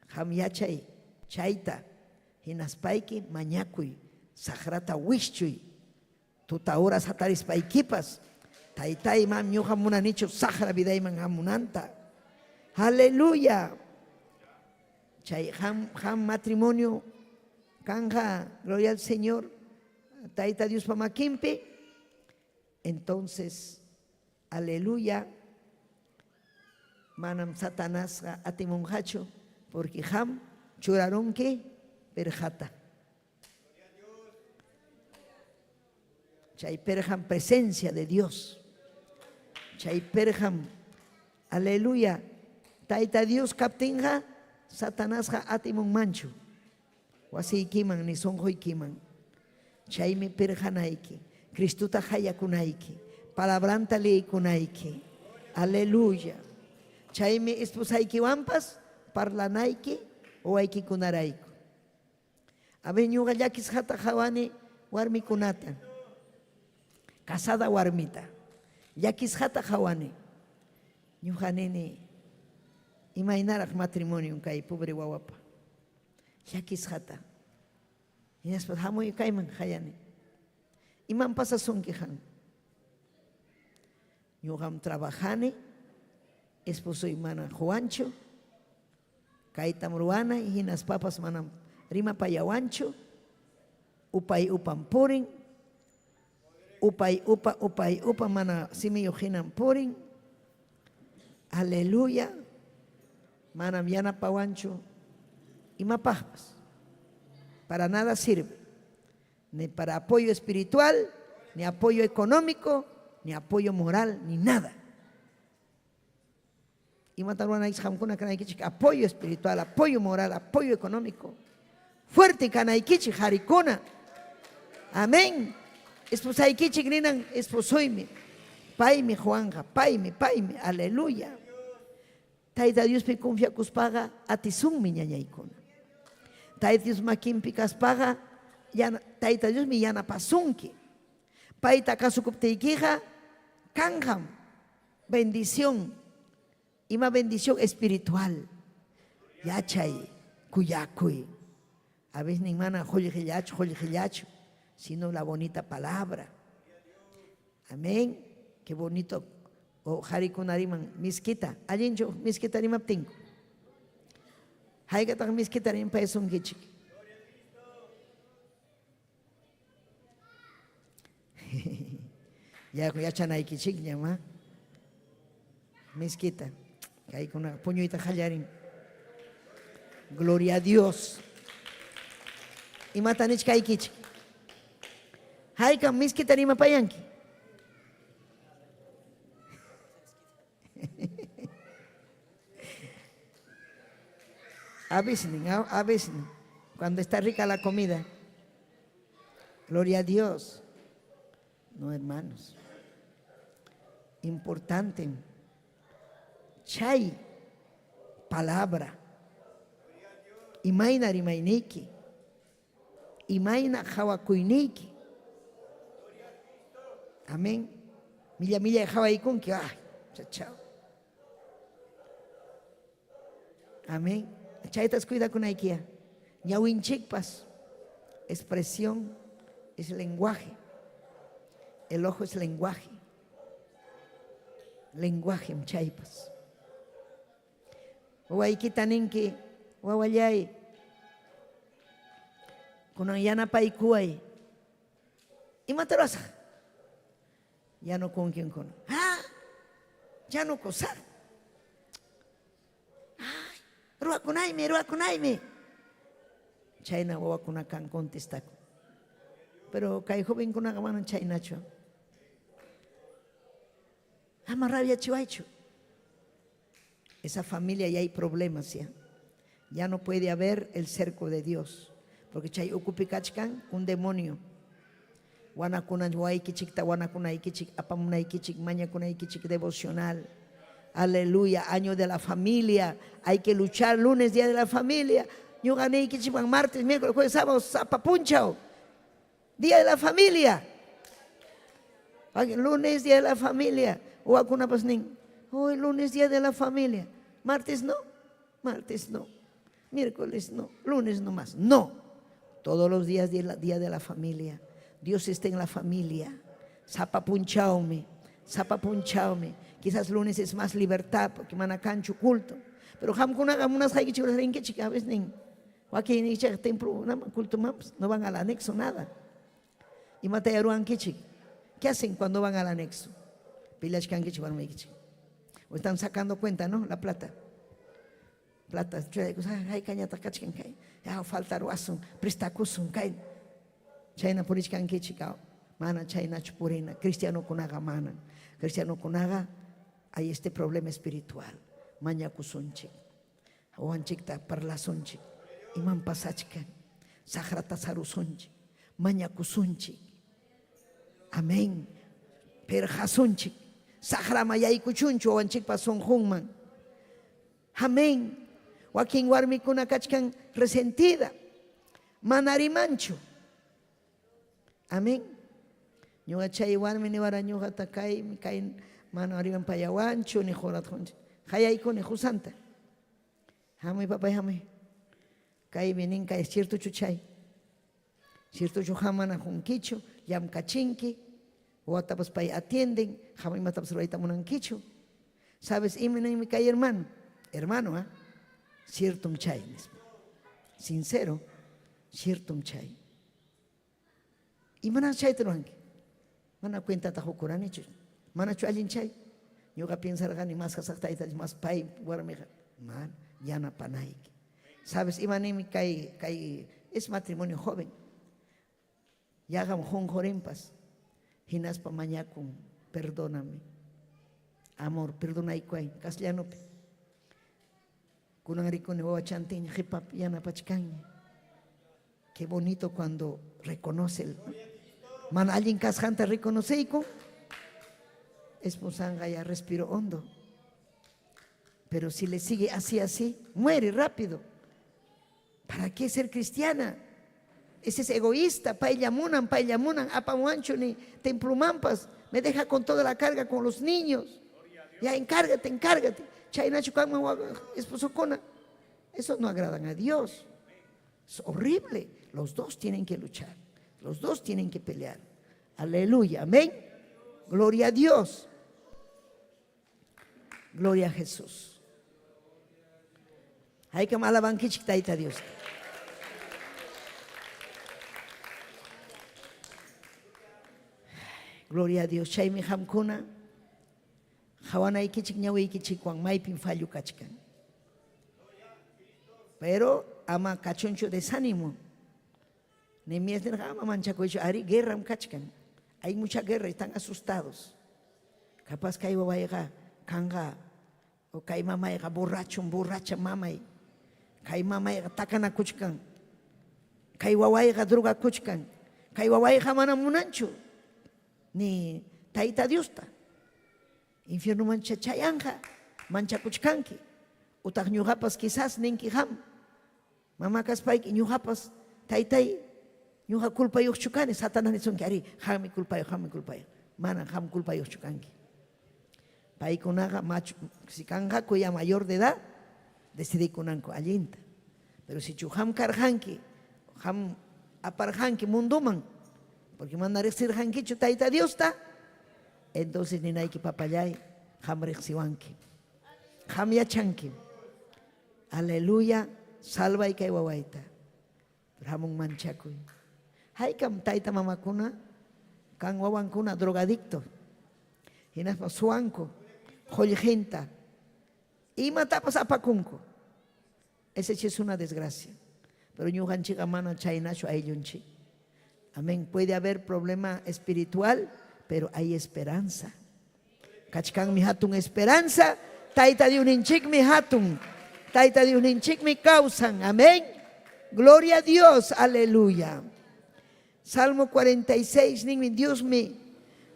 Qam yachay chayta, hinaspayki mañakuy, saqrata wischuy, tuta horas hatarispaykipas, Taytay, mam ñuqa munanichu saqra vidayman hamunanta. Aleluya. Chay qam, qam matrimonio kanja, gloria al Señor, Tayta Diospa makinpi. Entonces, aleluya. Manam Satanasqa atimunqachu porque qam churarunki perqata. Chay perqam presencia de Dios. Chay perqam, aleluya, Tayta Dios kaptinqa Satanasqa atimunmanchu wasiykiman ni sunquykiman. Chaymi pirqanayki, Cristuta qayakunayki, palabranta liykunayki. Aleluya. Chaymi esposaykiwanpas parlanayki wawaykikunarayku. A ver, ñuqa llakisqata qhawani warmikunata, casada warmita, llakisqata qhawani. Ñuqa nini, imaynaraq matrimonio kay pobre wawapa, llakisqata. Hinaspa hamuy kayman qayani. Imam pasasunki qan? Ñuqam trabajani, esposoy mana quwanchu, Kaytam ruwanay, hinaspapas manam rimapayawanchu, upay upam purin, upay upa, upay upa mana simiyuq hinam purin. Aleluya, manam yanapawanchu imapaqpas. Para nada sirve, ni para apoyo espiritual, ni apoyo económico, ni apoyo moral, ni nada. Imata ruwanaykichik qamkuna kanaykichik apoyo espiritual, apoyo moral, apoyo económico. Fuerte kanaykichik qarikuna. Amén. Esposaykichik ninan esposoymi. Paymi Juanqa, paymi, paymi. Aleluya. Tayta Diospi confiakuspaqa atisunmi ñañaykuna. Tayta Dios makinpi kaspaqa yana, Tayta Diosmi yanapasunki. Payta kasukuptiykiqa kanqam Bendición, ima bendición espiritual, yachay, kuyakuy. A veces mana qullqillachu, qullqillachu, sino la bonita palabra. Amén. Qué bonito. O qarikuna riman miskita. Allinchu miskita rimaptinku. Haykataq miskita rimpayasunkichik. Ya yachanaykichikña ma. Miskita. Kaykuna puñuyta qallarin. Gloria a Dios. Imata nichkaykichik? Haykam miskita rimapayanki? A veces, a veces, cuando está rica la comida. Gloria a Dios. No, hermanos. Importante. Chay palabra. Imayna rimayniyki. Imayna qawakuyniyki. Amén. Milla millay qawaykunki. Ay, chachao. Amén. Chaytas cuidakunaykiya. Ñawinchikpas. Expresión es lenguaje. El ojo es lenguaje. Lenguaje chaypas. Wawaykita ninki, wawallay, kunan yanapaykuway. Imata ruwasaq? Yanukunkin kunan. Ha? Yanukusaq. Ay, ruwakunaymi, ruwakunaymi. Chayna wawakuna kan contestakun. Pero kay jovenkunaqa manam chaynachu. Ama rabiachiwaychu. Esa familia ya hay problemas ya. Ya no puede haber el cerco de Dios. Porque chay ukupi kachkan un demonio. Wanakuna wawaykichikta wanakunaykichik, apamunaykichik, mañakunaykichik devocional. Aleluya, año de la familia. Hay que luchar lunes, día de la familia. Ñuqa niykichikman martes, miércoles, jueves, sábado, sapa punchaw. Día de la familia. Lunes, día de la familia. Wawakunapas nin, hoy lunes, día de la familia. Martes no, martes no. Miércoles no, lunes no más. No. Todos los días día de la familia. Dios está en la familia. Sapa punchawmi, sapa punchawmi. Quizás lunes es más libertad porque mana kanchu culto. Pero qamkunaqa munasqaykichik rinkichik a veces nin. Wakinnikichikqa templo cultomanpas no van al anexo nada. Imataya ruwankichik? ¿Qué hacen cuando van al anexo? Peleachkankichik warmaykichik. O están sacando cuenta, ¿no? La plata. Plata, haykañataq kachkan kay. Ya faltaruwasun, prestakusun kay. Chayna purichkankichik, mana chaynachu purina. Cristianokunaqa mana. Cristianokunaqa hay este problema espiritual. Mañakusunchik. Wawanchikta parlasunchik. Imam pasachkan. Saqrata sarusunchik. Mañakusunchik. Amén. Perqasunchik. Saqrama yaykuchunchu wawanchikpa sunqunman. Amén. Wakin warmikuna kachkan resentida. Mana rimanchu. Amén. Ñuqa chay warmi niwara ñuqata kay kay mana riman payawanchu ni quratqunchu. Qayaykuni qusanta. Hamuy papay hamuy. Kaymi nin kay ciertochu chay. Ciertochu qam mana qunkichu, llamkachinki, wawatapas pay atienden, qam imatapas rurayta munankichu. Sabes ima ninmi kay hermano? Hermano, ah, ciertom chay nispa. Sincero, ciertom chay. Imanas chayta ruwanki? Mana cuentata qukuranichu. Manachu allin chay? Ñuqa piensarqani más kasaq tayta más pay warmiqa. Mana, yanapanayki. Sabes ima ninmi kay kay es matrimonio joven. Yaqam qunqurinpas. Hinaspa mañakun, perdóname. Amor, perdonaykuay, castellanopi. Kunan rikuni wawachantiña qhipapi yanapachkanña. Qué bonito cuando reconoce el mana allin kasqanta reconoceyku. Esposanqa ya respiro hondo. Pero si le sigue así, así, muere rápido. ¿Para qué ser cristiana? Ese es egoísta, paylla munan, paylla munan, apamuanchu ni templumanpas, me deja con toda la carga con los niños. Ya encárgate, encárgate. Chaynachu kanman esposokuna. Eso no agradan a Dios. Es horrible. Los dos tienen que luchar. Los dos tienen que pelear. Aleluya. Amén. Gloria a Dios. Gloria a Jesús. Haykam alabankichik Tayta Diosta. Gloria a Dios. Chaymi qamkuna qawanaykichik ñawiykichikwan maypim fallo kachkan. Pero ama kachunchu desánimo. Nehemías nirqa ama manchakuychu, ari guerram kachkan. Hay mucha guerra, están asustados. Capaz kay wawayqa kanqa o kay mamayqa borrachum, borracha mamay. Kay mamayqa takanakuchkan. Kay wawayqa drogakuchkan. Kay wawayqa mana munanchu ni Tayta Diosta. Infiernoman chayanqa manchakuchkanki. Utaq ñuqapas quizás ninki qam. Mama kaspayki ñuqapas taytay ñuqa culpayuqchu kani Satanás nisunki ari qammi culpayuq qammi culpayuq. Mana qam culpayuqchu kanki. Paykunaqa machu si kanqaku ya mayor de edad decidikunanku allinta. Pero sichu qam karqanki qam aparqanki munduman porque mana riqsirqankichu Tayta Diosta entonces ninayki papallay qam riqsiwanki. Qam yachanki. Aleluya, salvay kay wawayta. Pero hamun manchakuy. Haykam tayta mamakuna kan wawankuna drogadicto. Hinaspa suwanku, qullqinta, imatapas apakunku. Ese sí es una desgracia. Pero ñuqanchikqa mana chaynachu ayllunchik. Amén. Puede haber problema espiritual, pero hay esperanza. Kachkanmi hatun esperanza. Tayta Diosninchikmi hatun. Tayta Diosninchikmi kawsan. Amén. Gloria a Dios. Aleluya. Salmo 46 ninmi Diosmi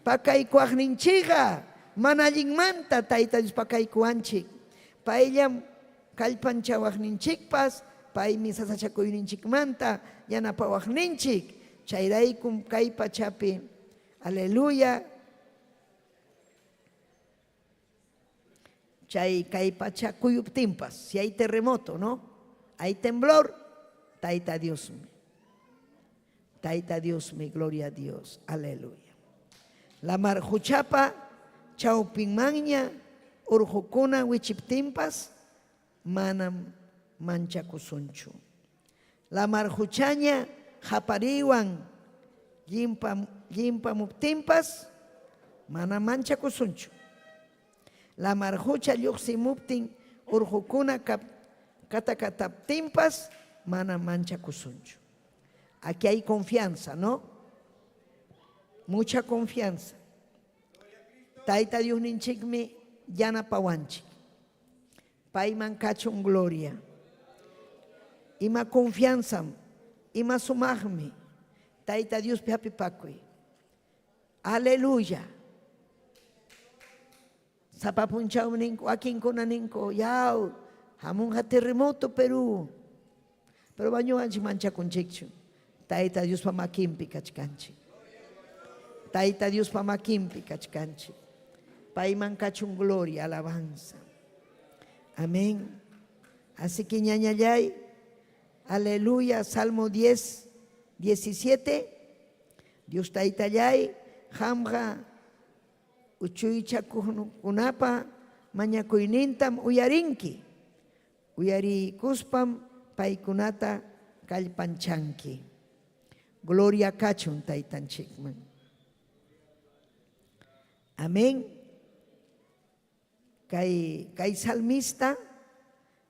pakaykuwaqninchikqa mana allinmanta Tayta Dios pakaykuwanchik. Payllam kallpanchawaqninchikpas, paymi sasachakuyninchikmanta yanapawaqninchik. Chayraykum kay pachapi, aleluya, chay kay pacha kuyuptinpas, si hay terremoto, ¿no? Hay temblor, Tayta Diosmi. Tayta Diosmi, gloria a Dios, aleluya. Lamar quchapa chawpinmanña urqukuna wichiptinpas manam manchakusunchu. Lamar quchaña qapariywan llimpamuptinpas manam manchakusunchu. Lamar qucha lluqsimuptin urqukuna katakataptinpas manam manchakusunchu. Aquí hay confianza, ¿no? Mucha confianza. Tayta Diosninchikmi yanapawanchik. Payman kachun gloria. Ima confianzam, ima sumaqmi Tayta Diospi hapipakuy. Aleluya. Sapa punchawmi ninku, wakinkuna ninku, yaw, hamunqa terremoto Perú. Pero ñuqanchik manchakunchikchu. Tayta Diospa makinpi kachkanchik. Tayta Diospa makinpi kachkanchik. Payman kachun gloria, alabanza. Amén. Así que ñañallay, aleluya, Salmo 10, 17. Dios taytallay, qamqa uchuychakuqkunapa mañakuynintam uyarinki. Uyariykuspam paykunata kallpanchanki. Gloria kachun taytanchikman. Amén. Kay, kay salmista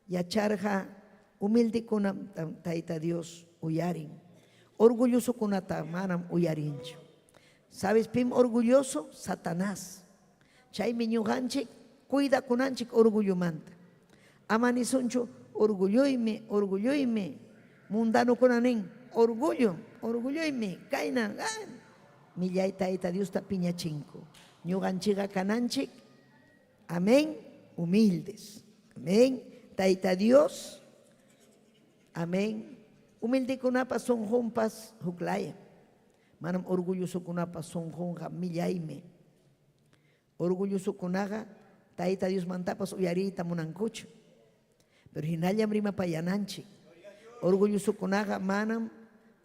yacharqa humildekunam Tayta Dios uyarin. Orgullosokunata manam uyarinchu. ¿Sabes pim orgulloso? Satanás. Chaymi ñuqanchik cuidakunanchik orgullomanta. Ama nisunchu orgulloymi, orgulloymi. Mundanokuna nin, orgullo, orgulloymi, kayna, millay Tayta Diosta piñachinku. Ñuqanchikqa kananchik, amén, humildes. Amén. Tayta Dios, amén. Humildekunapa sunqunpas huklaya. Manam orgullosokunapa sunqunqa millaymi. Orgullosokunaqa Tayta Diosmantapas uyariyta munankuchu. Pero hinallam rimapayananchik. Orgullosokunaqa manam,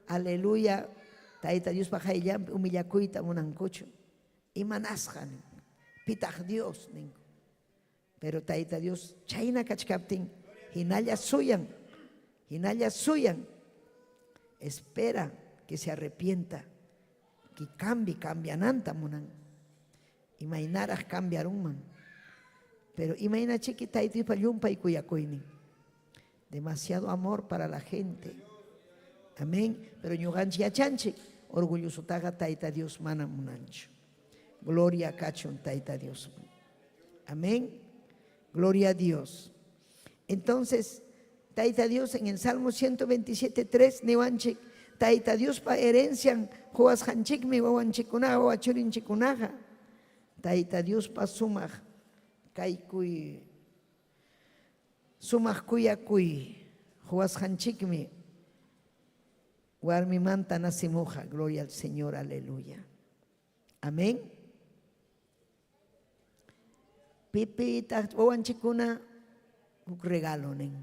aleluya, Tayta Diospa qayllanpi humillakuyta munankuchu. Imanasqa ninku. Pitaq Dios ninku. Pero Tayta Dios chayna kachkaptin hinalla suyan, hinalla suyan. Espera que se arrepienta, que cambie, cambiananta munan. Imaynaraq cambiarunman. Pero imayna chiki Tayta Diospa llumpay kuyakuynin. Demasiado amor para la gente. Amén. Pero ñuqanchik yachanchik, orgullosotaqa Tayta Dios mana munanchu. Gloria kachun Tayta Dios. Amén. Gloria a Dios. Entonces, Tayta Dios en el Salmo 127, 3, niwanchik, Tayta Diospa herencian quwasqanchikmi wawanchikkunaqa, wawachurinchikkunaqa. Tayta Diospa sumaq kaykuy, sumaq kuyakuy quwasqanchikmi warmimanta nacimuqa. Gloria al Señor, aleluya. Amén. Pipitaq wawanchikkuna huk regalo nin.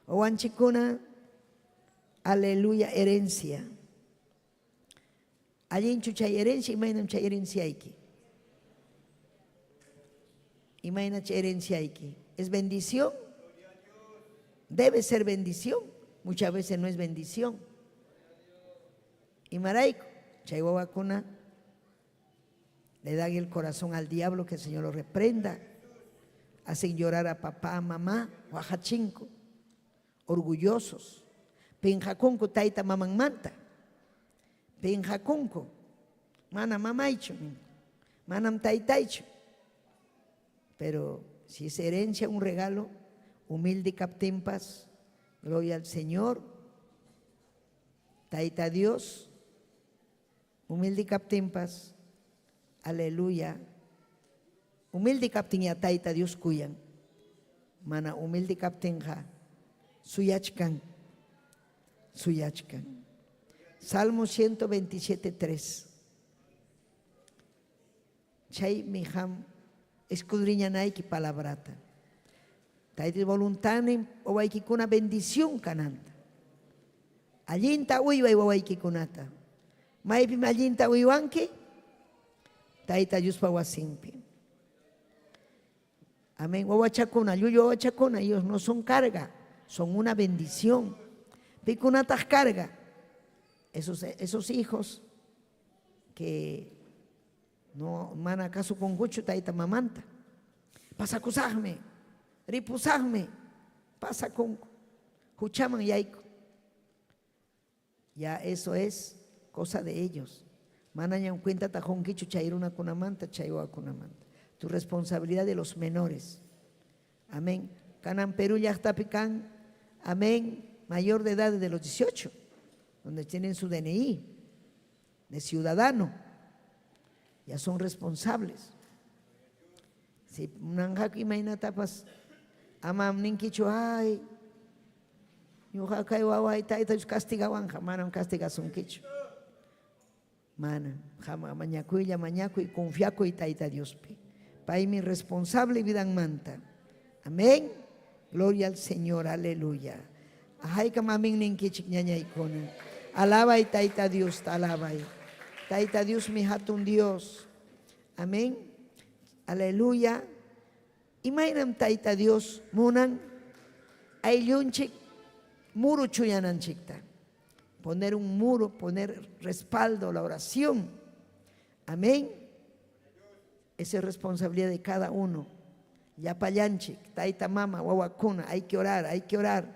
Wawanchikkuna, aleluya, herencia. Allinchu chay herencia, imaynam chay herenciayki? Imayna chay herenciayki? ¿Es bendición? Debe ser bendición. Muchas veces no es bendición. Imarayku, chay wawakuna le dan el corazón al diablo, que el Señor lo reprenda. Hacen llorar a papá, a mamá, waqachinku, orgullosos. Pinqakunku tayta mamanmanta. Pinqakunku. Mana mamaychu, manam taytaychu. Pero si es herencia, un regalo, humilde kaptinpas, gloria al Señor. Tayta Dios, humilde kaptinpas, aleluya. Humilde kaptin ya Tayta Dios kuyan. Mana humilde kaptinqa suyachkan, suyachkan. Salmo 127, 3. Chaymi qam escudriñanayki palabrata. Tayta voluntadnin wawaykikuna bendición kananta. Allinta uyway wawaykikunata. Maypim allinta uywanki? Tayta Diospa wasinpi. Amén. Wawachakuna, llullu wawachakuna, ellos no son carga, son una bendición. Pikunataq carga. Esos hijos que no mana kasukunkuchu tayta mamanta. Pasakusaqmi, ripusaqmi, pasakunku. Huchaman yayku. Ya eso es cosa de ellos. Manañam cuentata qunkichu chay runakunamanta, chay wawakunamanta. Tu responsabilidad de los menores. Amén. Kanan Perú llaqtapi kan, amén, mayor de edad de los 18, donde tienen su DNI de ciudadano. Ya son responsables. Si munanqaku imaynatapas amam ninkichu, ay, ñuqa kay waway tayta Dios castigawanqa, manam castigasunkichu. Mana, qamqa mañakuylla mañakuy, confiakuy Tayta Diospi. Paymi responsable vidanmanta. Amén. Gloria al Señor, aleluya. Haykam amén ninkichik ñañaykuna. Alabay Tayta Diosta, alabay. Tayta Diosmi hatun Dios. Amén. Aleluya. Imaynam Tayta Dios munan ayllunchik muru chuyananchikta. Poner un muro, poner respaldo, la oración. Amén. Esa es responsabilidad de cada uno. Llapallanchik, tayta mama, wawakuna, hay que orar, hay que orar.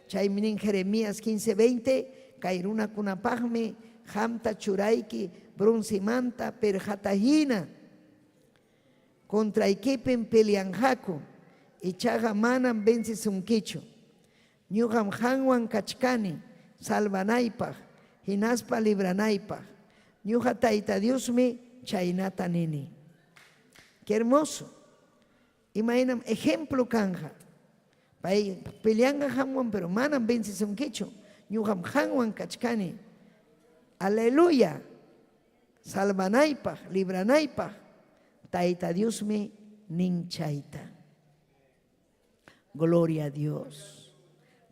Chaymi nin Jeremías 15:20, kay runakunapaqmi qamta churayki broncemanta perqata hina. Contraykipim peleanqaku, ichaqa manam vencesunkichu. Ñuqam qanwan kachkani salvanaypaq hinaspa libranaypaq. Ñuqa Tayta Diosmi chaynata nini. Qué hermoso. Imaynam ejemplo kanqa. Pay peleanqa qanwan, pero manam vencesunkichu. Ñuqam qanwan kachkani. Aleluya. Salvanaypaq, libranaypaq. Tayta Diosmi nin chayta. Gloria a Dios.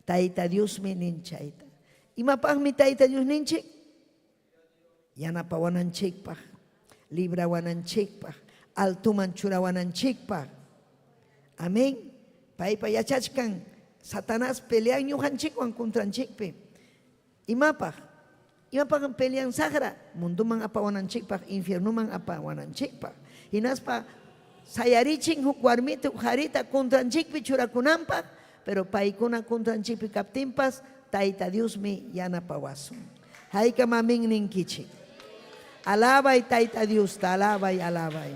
Tayta Diosmi nin chayta. Imapaqmi Tayta Dios ninchik? Yanapawananchikpaq, librawananchikpaq, altoman churawananchikpaq. Amén. Paypa yachachkan Satanás pelean ñuqanchikwan contranchikpi. Imapaq? Imapaqmi pelean saqra? Mundoman apawananchikpaq, infiernoman apawananchikpaq. Hinaspa sayarichin huk warmita, huk qarita contranchikpi churakunanpaq, pero paykuna contranchikpi kaptinpas Tayta Diosmi yanapawasun. Haykam amén ninkichik. Alabay Tayta Diosta, alabay, alabay.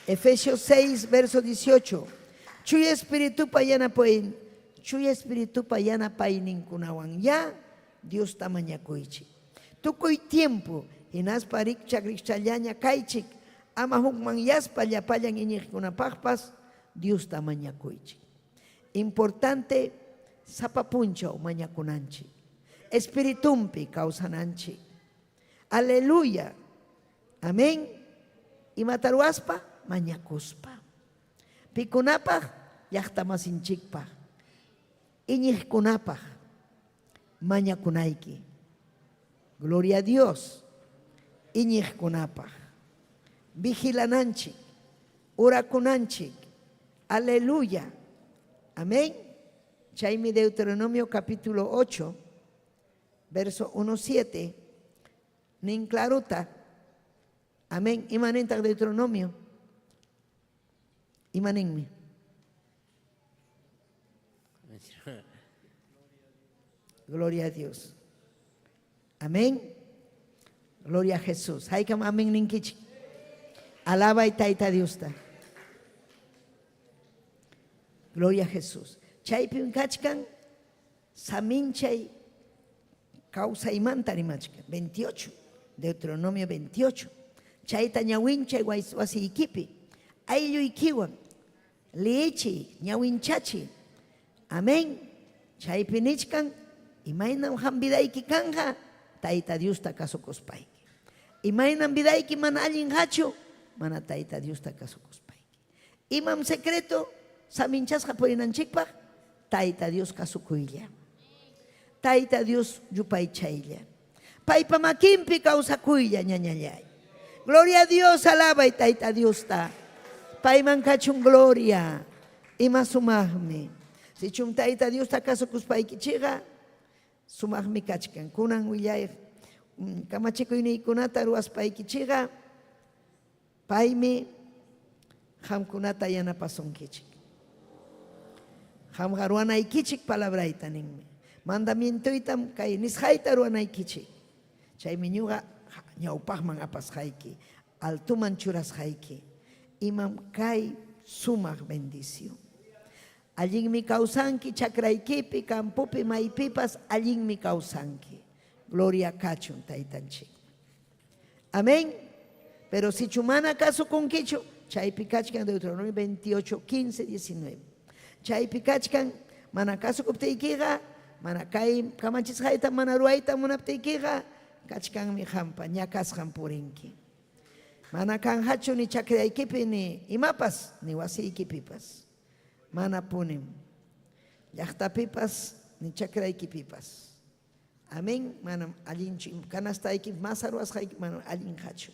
Efesios 6, verso 18. Chuya Espiritupa yanapay, Chuya Espiritupa yanapayninkunawanyá Diosta mañakuychik. Tukuy tiempo hinaspa rikchaq rikchallaña kaychik, ama hukmanyaspa llapallan iñiqkunapaqpas Diosta mañakuychik. Importante sapa punchaw mañakunanchik, espiritunpi kawsananchik. Aleluya. Amén. Imata ruwaspa? Mañakuspa. Pikunapaq? Llaqtamasinchikpaq, iñiqkunapaq mañakunayki. Gloria a Dios. Iñiqkunapaq. Vigilananchik, orakunanchik. Aleluya. Amén. Chaymi Deuteronomio capítulo 8, verso 1, 7. Nin clarota. Amén. Imanintaq Deuteronomio? Imaninmi? Gloria a Dios. Amén. Gloria a Jesús. Haykam amén ninkichik. Alabay Tayta Diosta. Gloria a Jesús. Chaypim kachkan saminchay kawsaymanta rimachkan. 28. Deuteronomio 28. Chayta ñawinchay wasiykipi. Aylluykiwan. Liichiy, ñawinchachiy. Amén. Chaypi nichkan, imaynam qam vidayki kanqa, Tayta Diosta kasukuspayki. Imaynam vidayki mana allinqachu, mana Tayta Diosta kasukuspayki. Imam secreto saminchasqa purinanchikpaq? Tayta Dios kasukuylla. Tayta Dios yupaychaylla. Paypa makinpi kawsakuylla, ñañallay. Gloria a Dios, alabay Tayta Diosta. Payman kachun gloria. Ima sumaqmi. Sichum Tayta Diosta kasukuspaykichikqa, sumaqmi kachkan. Kunan willay kamachikuyniykunata ruwaspaykichikqa, paymi Qamkunata yanapasunkichik. Qamqa ruwanaykichik palabrayta ninmi. Mandamientoytam kay nisqayta ruwanaykichik. Chaymi ñuqa ñawpaqman apasqayki, altoman churasqayki. Imam kay sumaq bendición. Allinmi kawsanki chakraykipi, campopi, maypipas allinmi kawsanki. Gloria kachun Taytanchikman. Amén. Pero sichu mana kasukunkichu, chaypi kachkan Deuteronomio 28, 15, 19. Chaypi kachkan mana kasukuptiykiqa, mana kay kamachisqayta mana ruwayta munaptiykiqa, kachkanmi qampa ñakasqan purinki. Mana kanqachu ni chakraykipi ni imapas, ni wasiykipipas. Mana punim. Llaqtapipas ni chakraykipipas. Amén. Manam allinchu. Canastayki masa ruwasqayki manam allinqachu.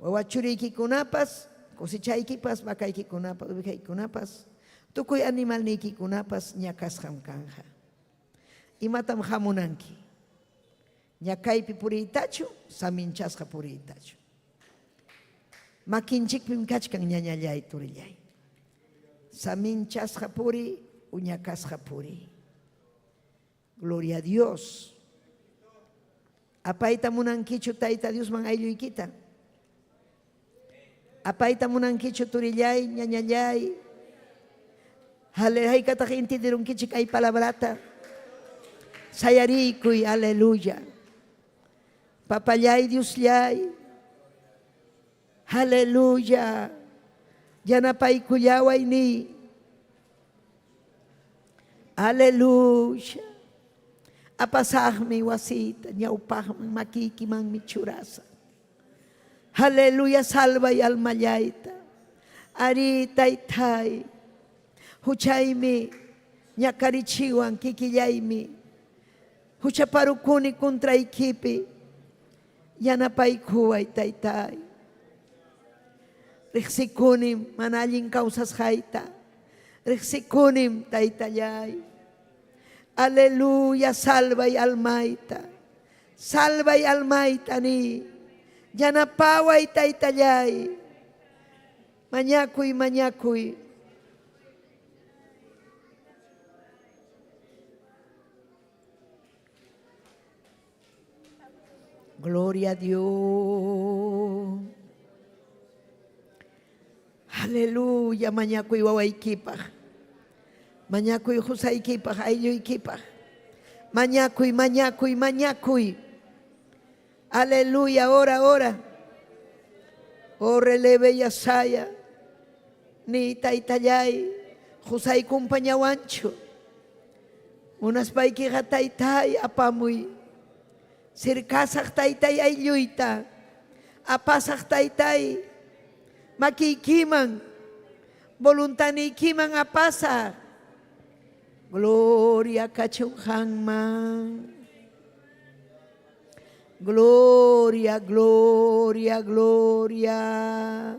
Wawa churiykikunapas, cosechaykipas, vacaykikunapas, ovejaykikunapas, tukuy animalniykikunapas ñakasqam kanqa. Imatam hamunanki? Ñakaypi puriytachu, saminchasqa puriytachu? Makinchikpim kachkan ñañallay, turillay. Saminchasqa puriy o ñakasqa puriy. Gloria a Dios. Apayta munankichu Tayta Diosman aylluykita? Apayta munankichu turillay, ñañallay? Haykataq entenderunkichik kay palabrata? Sayariykuy, aleluya. Papallay, Diosllay. Aleluya. Yanapaykullaway niy. Aleluya. Apasaqmi wasiyta ñawpaqman makiykimanmi churasaq. Aleluya, salvay almallayta. Ari taytay, huchaymi ñakarichiwan kikillaymi. Huchaparukuni contraykipi. Yanapaykuway taytay. Riqsikunim mana allin kawsasqayta. Riqsikunim taytallay. Aleluya, salvay almayta. Salvay almayta ni. Yanapaway taytallay. Mañakuy, mañakuy. Gloria a Dios. Aleluya, mañakuy wawaykipaq. Mañakuy qusaykipaq, aylluykipaq. Mañakuy, mañakuy, mañakuy. Aleluya, ora, ora. Oh, releve yasaya. Ni taytallay, qusay kumpañawanchu. Munaspaykiqa taytay apamuy. Sirkasaq taytay aylluyta. Apasaq taytay makiykiman, voluntaniykiman apasaq. Gloria kachun qanman. Gloria, gloria, gloria.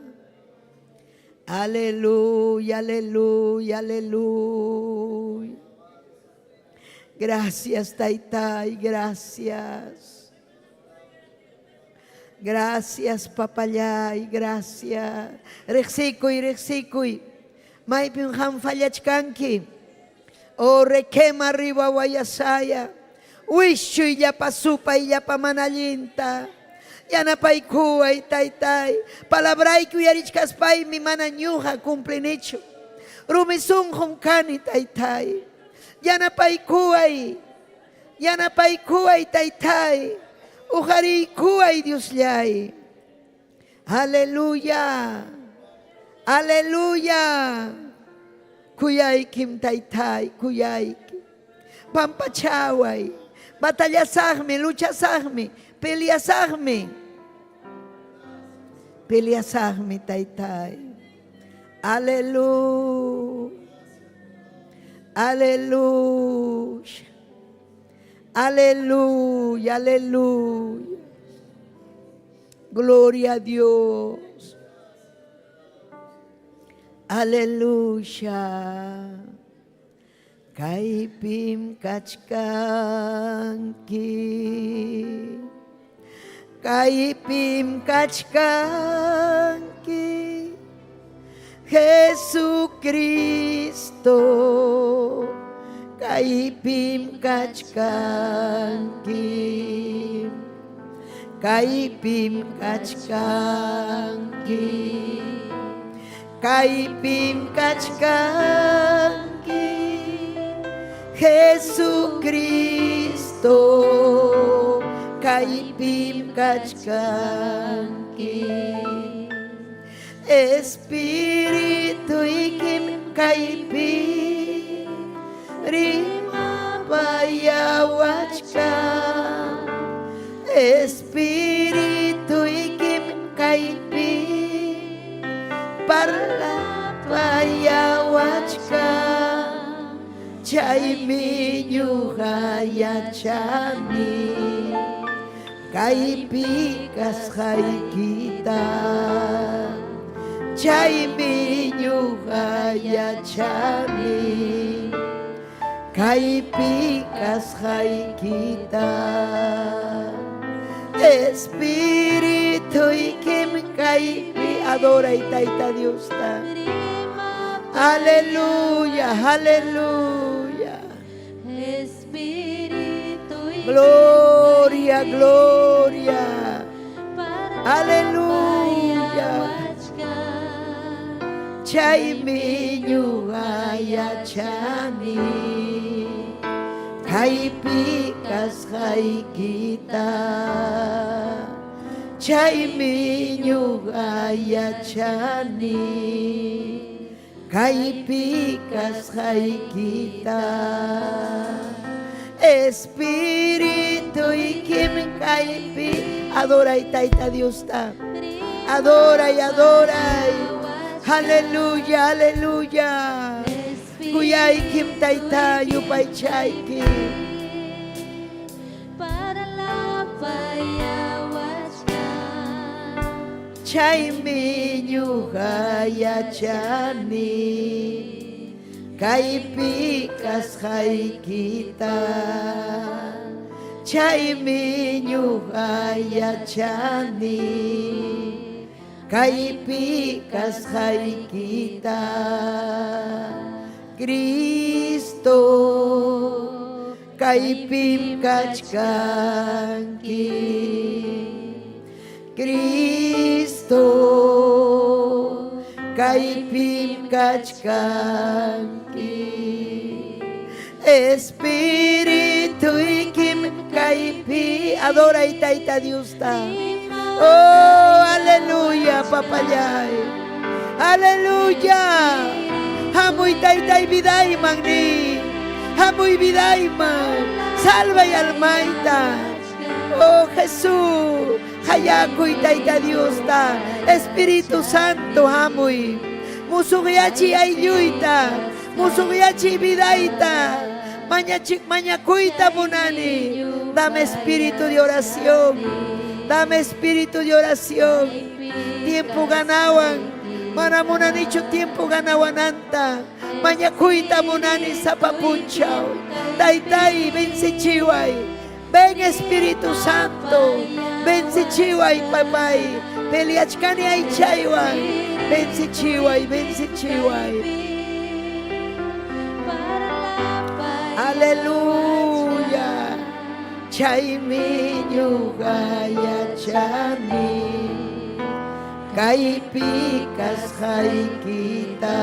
Aleluya, aleluya, aleluya. Gracias, Taytay, gracias. Gracias, papallay, gracias. Riqsikuy, riqsikuy. Maypim qam fallachkanki. Oh, requema arriba wayasaya. Wischuy llapa supay llapa mana allinta. Yanapaykuway, taytay. Palabrayki uyarichkaspaymi mana ñuqa cumplinichu. Rumi sunqum kani, taytay. Yanapaykuway. Yanapaykuway, taytay. Uqariykuway, Diosllay. Aleluya. Aleluya. Kuyaykim, taytay, kuyayki. Pampachaway. Batallasaqmi, luchasaqmi, peleasaqmi. Peleasaqmi, taytay. Aleluya. Aleluya. Aleluya, aleluya. Gloria a Dios. Aleluya. Kaypim kachkanki. Kaypim kachkanki. Jesucristo kaypim kachkanki kaypim kachkanki kaypim kachkanki Jesucristo kaypim kachkanki Espirituykim kaypi rimapayawachkan Espirituykim kaypi parlapayawachkan Chaymi ñuqa yachani Kaypi kasqaykita Chaymi ñuqa yachani Kaypi kasqaykita Espirituykim kaypi adoray Tayta Diosta Aleluya, aleluya. Gloria, gloria. Aleluya. Chaymi ñuqa yachani kaypi kasqaykita Chaymi ñuqa yachani kaypi kasqaykita Espirituykim kaypi adoray Tayta Diosta adoray adoray aleluya aleluya kuyaykim Tayta yupaychayki Chaymi ñuqa yachani kaypi kasqaykita Chaymi ñuqa yachani kaypi kasqaykita Cristo kaypim kachkanki Cristo kaypim kachkanki Espirituykim kaypi adoray Tayta Diosta Oh aleluya papallay aleluya hamuy taytay vidayman ni hamuy vidayman salvay almayta Oh Jesús hayakuy Tayta Diosta Espíritu Santo hamuy musuqyachiy aylluyta musuqyachiy vidayta mañachik mañakuyta munani dame espíritu de oración dame espíritu de oración tiempo ganawan mana munanichu tiempo ganawananta mañakuyta munani sapa punchaw taytay vencechiway Ven Espíritu Santo, vencechiway papay, peleachkani aychaywan, vencechiway, vencechiway. Aleluya. Chaymi ñuqa yachani kaypi kasqaykita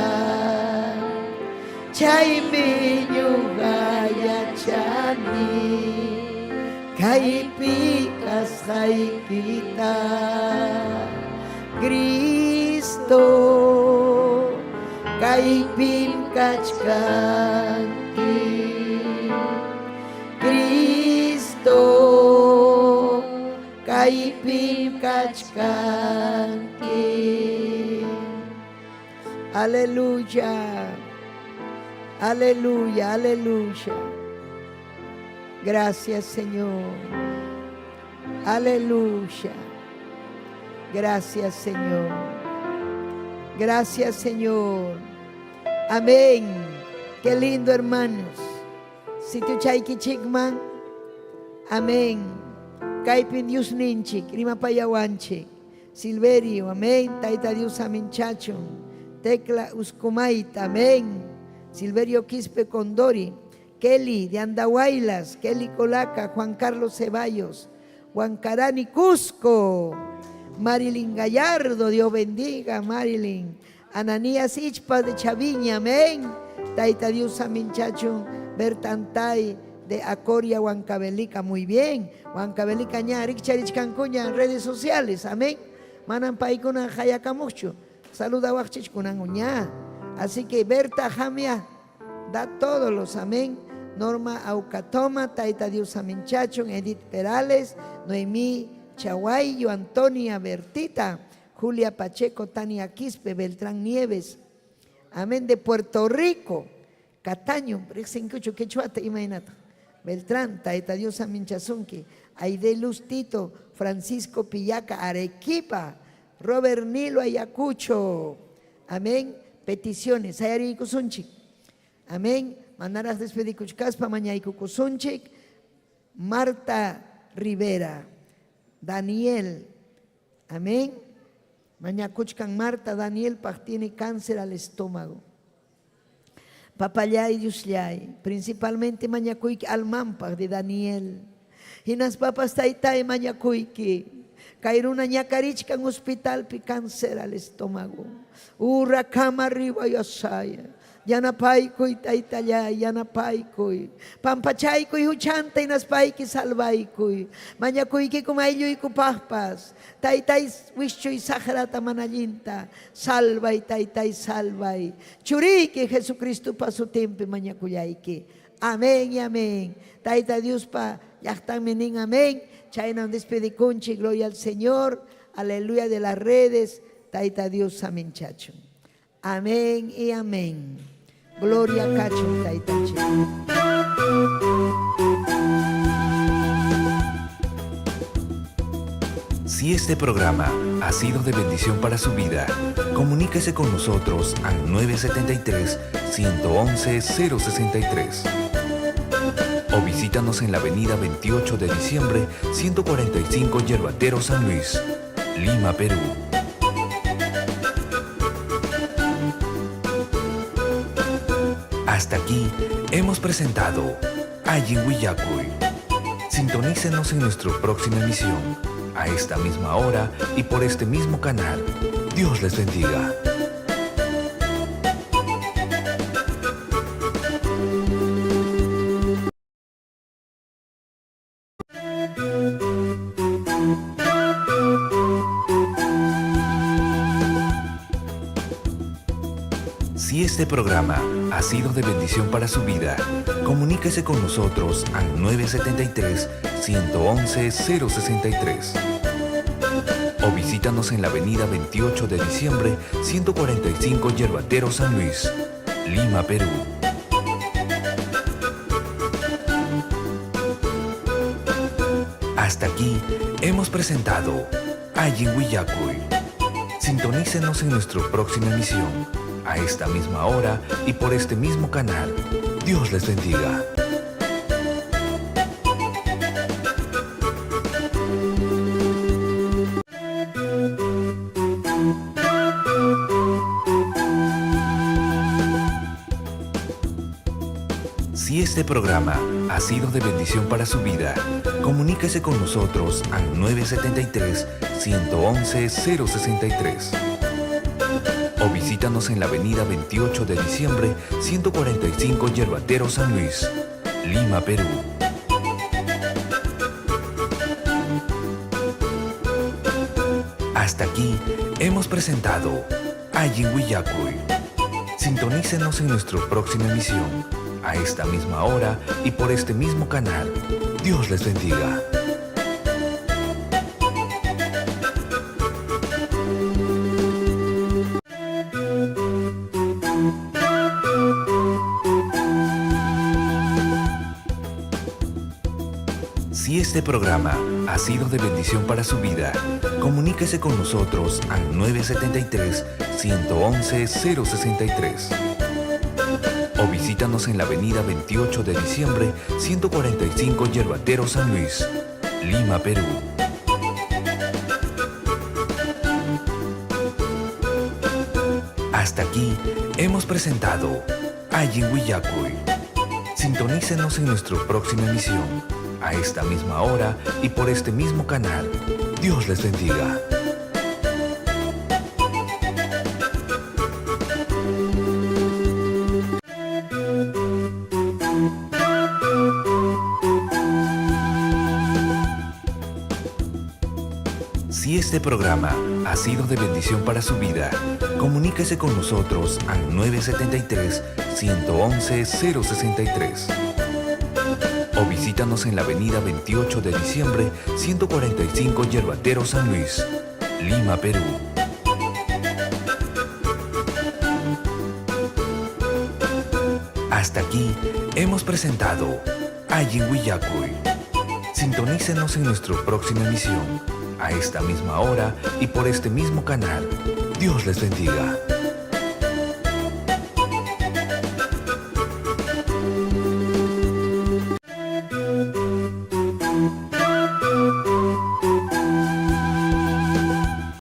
Chaymi ñuqa yachani kaypi kasqaykita Cristo kaypim kachkanki Cristo kaypim kachkanki Aleluya. Aleluya, aleluya. Gracias, Señor. Aleluya. Gracias, Señor. Gracias, Señor. Amén. Qué lindo, hermanos. Sitiochaykichikman. Amén. Kaypim Diosninchik, rimapayawanchik. Silverio, amén. Tayta Dios aminchachun. Tecla Uscumaita, amén. Silverio Quispe Condori, Kelly de Andahuaylas, Kelly Colaca, Juan Carlos Ceballos, Huancarani Cusco, Marilyn Gallardo, Dios bendiga, Marilyn. Ananías Ichpa de Chaviña, amén. Taita Dios Aminchacho, Bertantay de Acoria, Huancavelica, muy bien. Huancavelica, ña, Rikcharichkankuña en redes sociales, amén. Manan paykuna hayakamuchu. Saluda waqchichkunan ña. Así que Berta Jamia, da todos los amén. Norma Aucatoma, Taita Dios Aminchacho, Edith Perales, Noemí Chaguayo, Antonia Bertita, Julia Pacheco, Tania Quispe, Beltrán Nieves, amén, de Puerto Rico, Cataño, Quechuata, imagínate. Beltrán, Taita Dios Aminchazunqui, Aide Luz Tito, Francisco Pillaca, Arequipa, Robert Nilo Ayacucho, amén. Peticiones, Ayarikusunchik, amén. Mandarás despedikuchkaspa, mañaykukusunchik, Marta Rivera, Daniel, amén. Mañakuchkan Marta, Daniel Paj tiene cáncer al estómago. Papallay, Diosllay, principalmente mañakuyki almanpaq de Daniel. Hinaspapas taytay mañakuyki. Kay runa ñakarichkan hospitalpi cáncer al estómago. Urra kama arriba yasaya. Yanapaykuy taytallay, yanapaykuy. Pampachaykuy huchanta hinaspayki salvaykuy. Mañakuykikum aylluykupaqpas. Taytay wischuy saqrata mana allinta. Salvay taytay salvay. Churiyki Jesucristopa sutinpi mañakullayki. Amén y amén. Tayta Diospa llaqtanmi nin amén. Chaynam despedikunchik, gloria al Señor. Aleluya de las redes. Tayta Dios aminchachun. Amén y amén. Gloria kachun taytanchik. Si este programa ha sido de bendición para su vida, comuníquese con nosotros al 973-111-063. O visítanos en la avenida 28 de diciembre, 145 Yerbatero, San Luis, Lima, Perú. Hasta aquí hemos presentado Allin Willakuy. Sintonícenos en nuestra próxima emisión, a esta misma hora y por este mismo canal. Dios les bendiga. Si este programa ha sido de bendición para su vida, comuníquese con nosotros al 973-111-063. O visítanos en la avenida 28 de diciembre, 145 Yerbatero, San Luis, Lima, Perú. Hasta aquí hemos presentado Allin Willakuy. Sintonícenos en nuestra próxima emisión, a esta misma hora y por este mismo canal. Dios les bendiga. Si este programa ha sido de bendición para su vida, comuníquese con nosotros al 973-111-063. O visítanos en la avenida 28 de diciembre, 145 Yerbatero, San Luis, Lima, Perú. Hasta aquí hemos presentado Allin Willakuy. Sintonícenos en nuestra próxima emisión, a esta misma hora y por este mismo canal. Dios les bendiga. Si este programa ha sido de bendición para su vida, comuníquese con nosotros al 973-111-063. O visítanos en la avenida 28 de diciembre, 145 Yerbatero, San Luis, Lima, Perú. Hasta Hasta aquí hemos presentado Allin Willakuy. Sintonícenos en nuestra próxima emisión, a esta misma hora y por este mismo canal. Dios les bendiga. Si este programa ha sido de bendición para su vida, comuníquese con nosotros al 973-111-063 o visítanos en la avenida 28 de diciembre, 145 Yerbatero San Luis, Lima, Perú. Hasta aquí hemos presentado Allin Willakuy. Sintonícenos en nuestra próxima emisión, a esta misma hora y por este mismo canal. Dios les bendiga.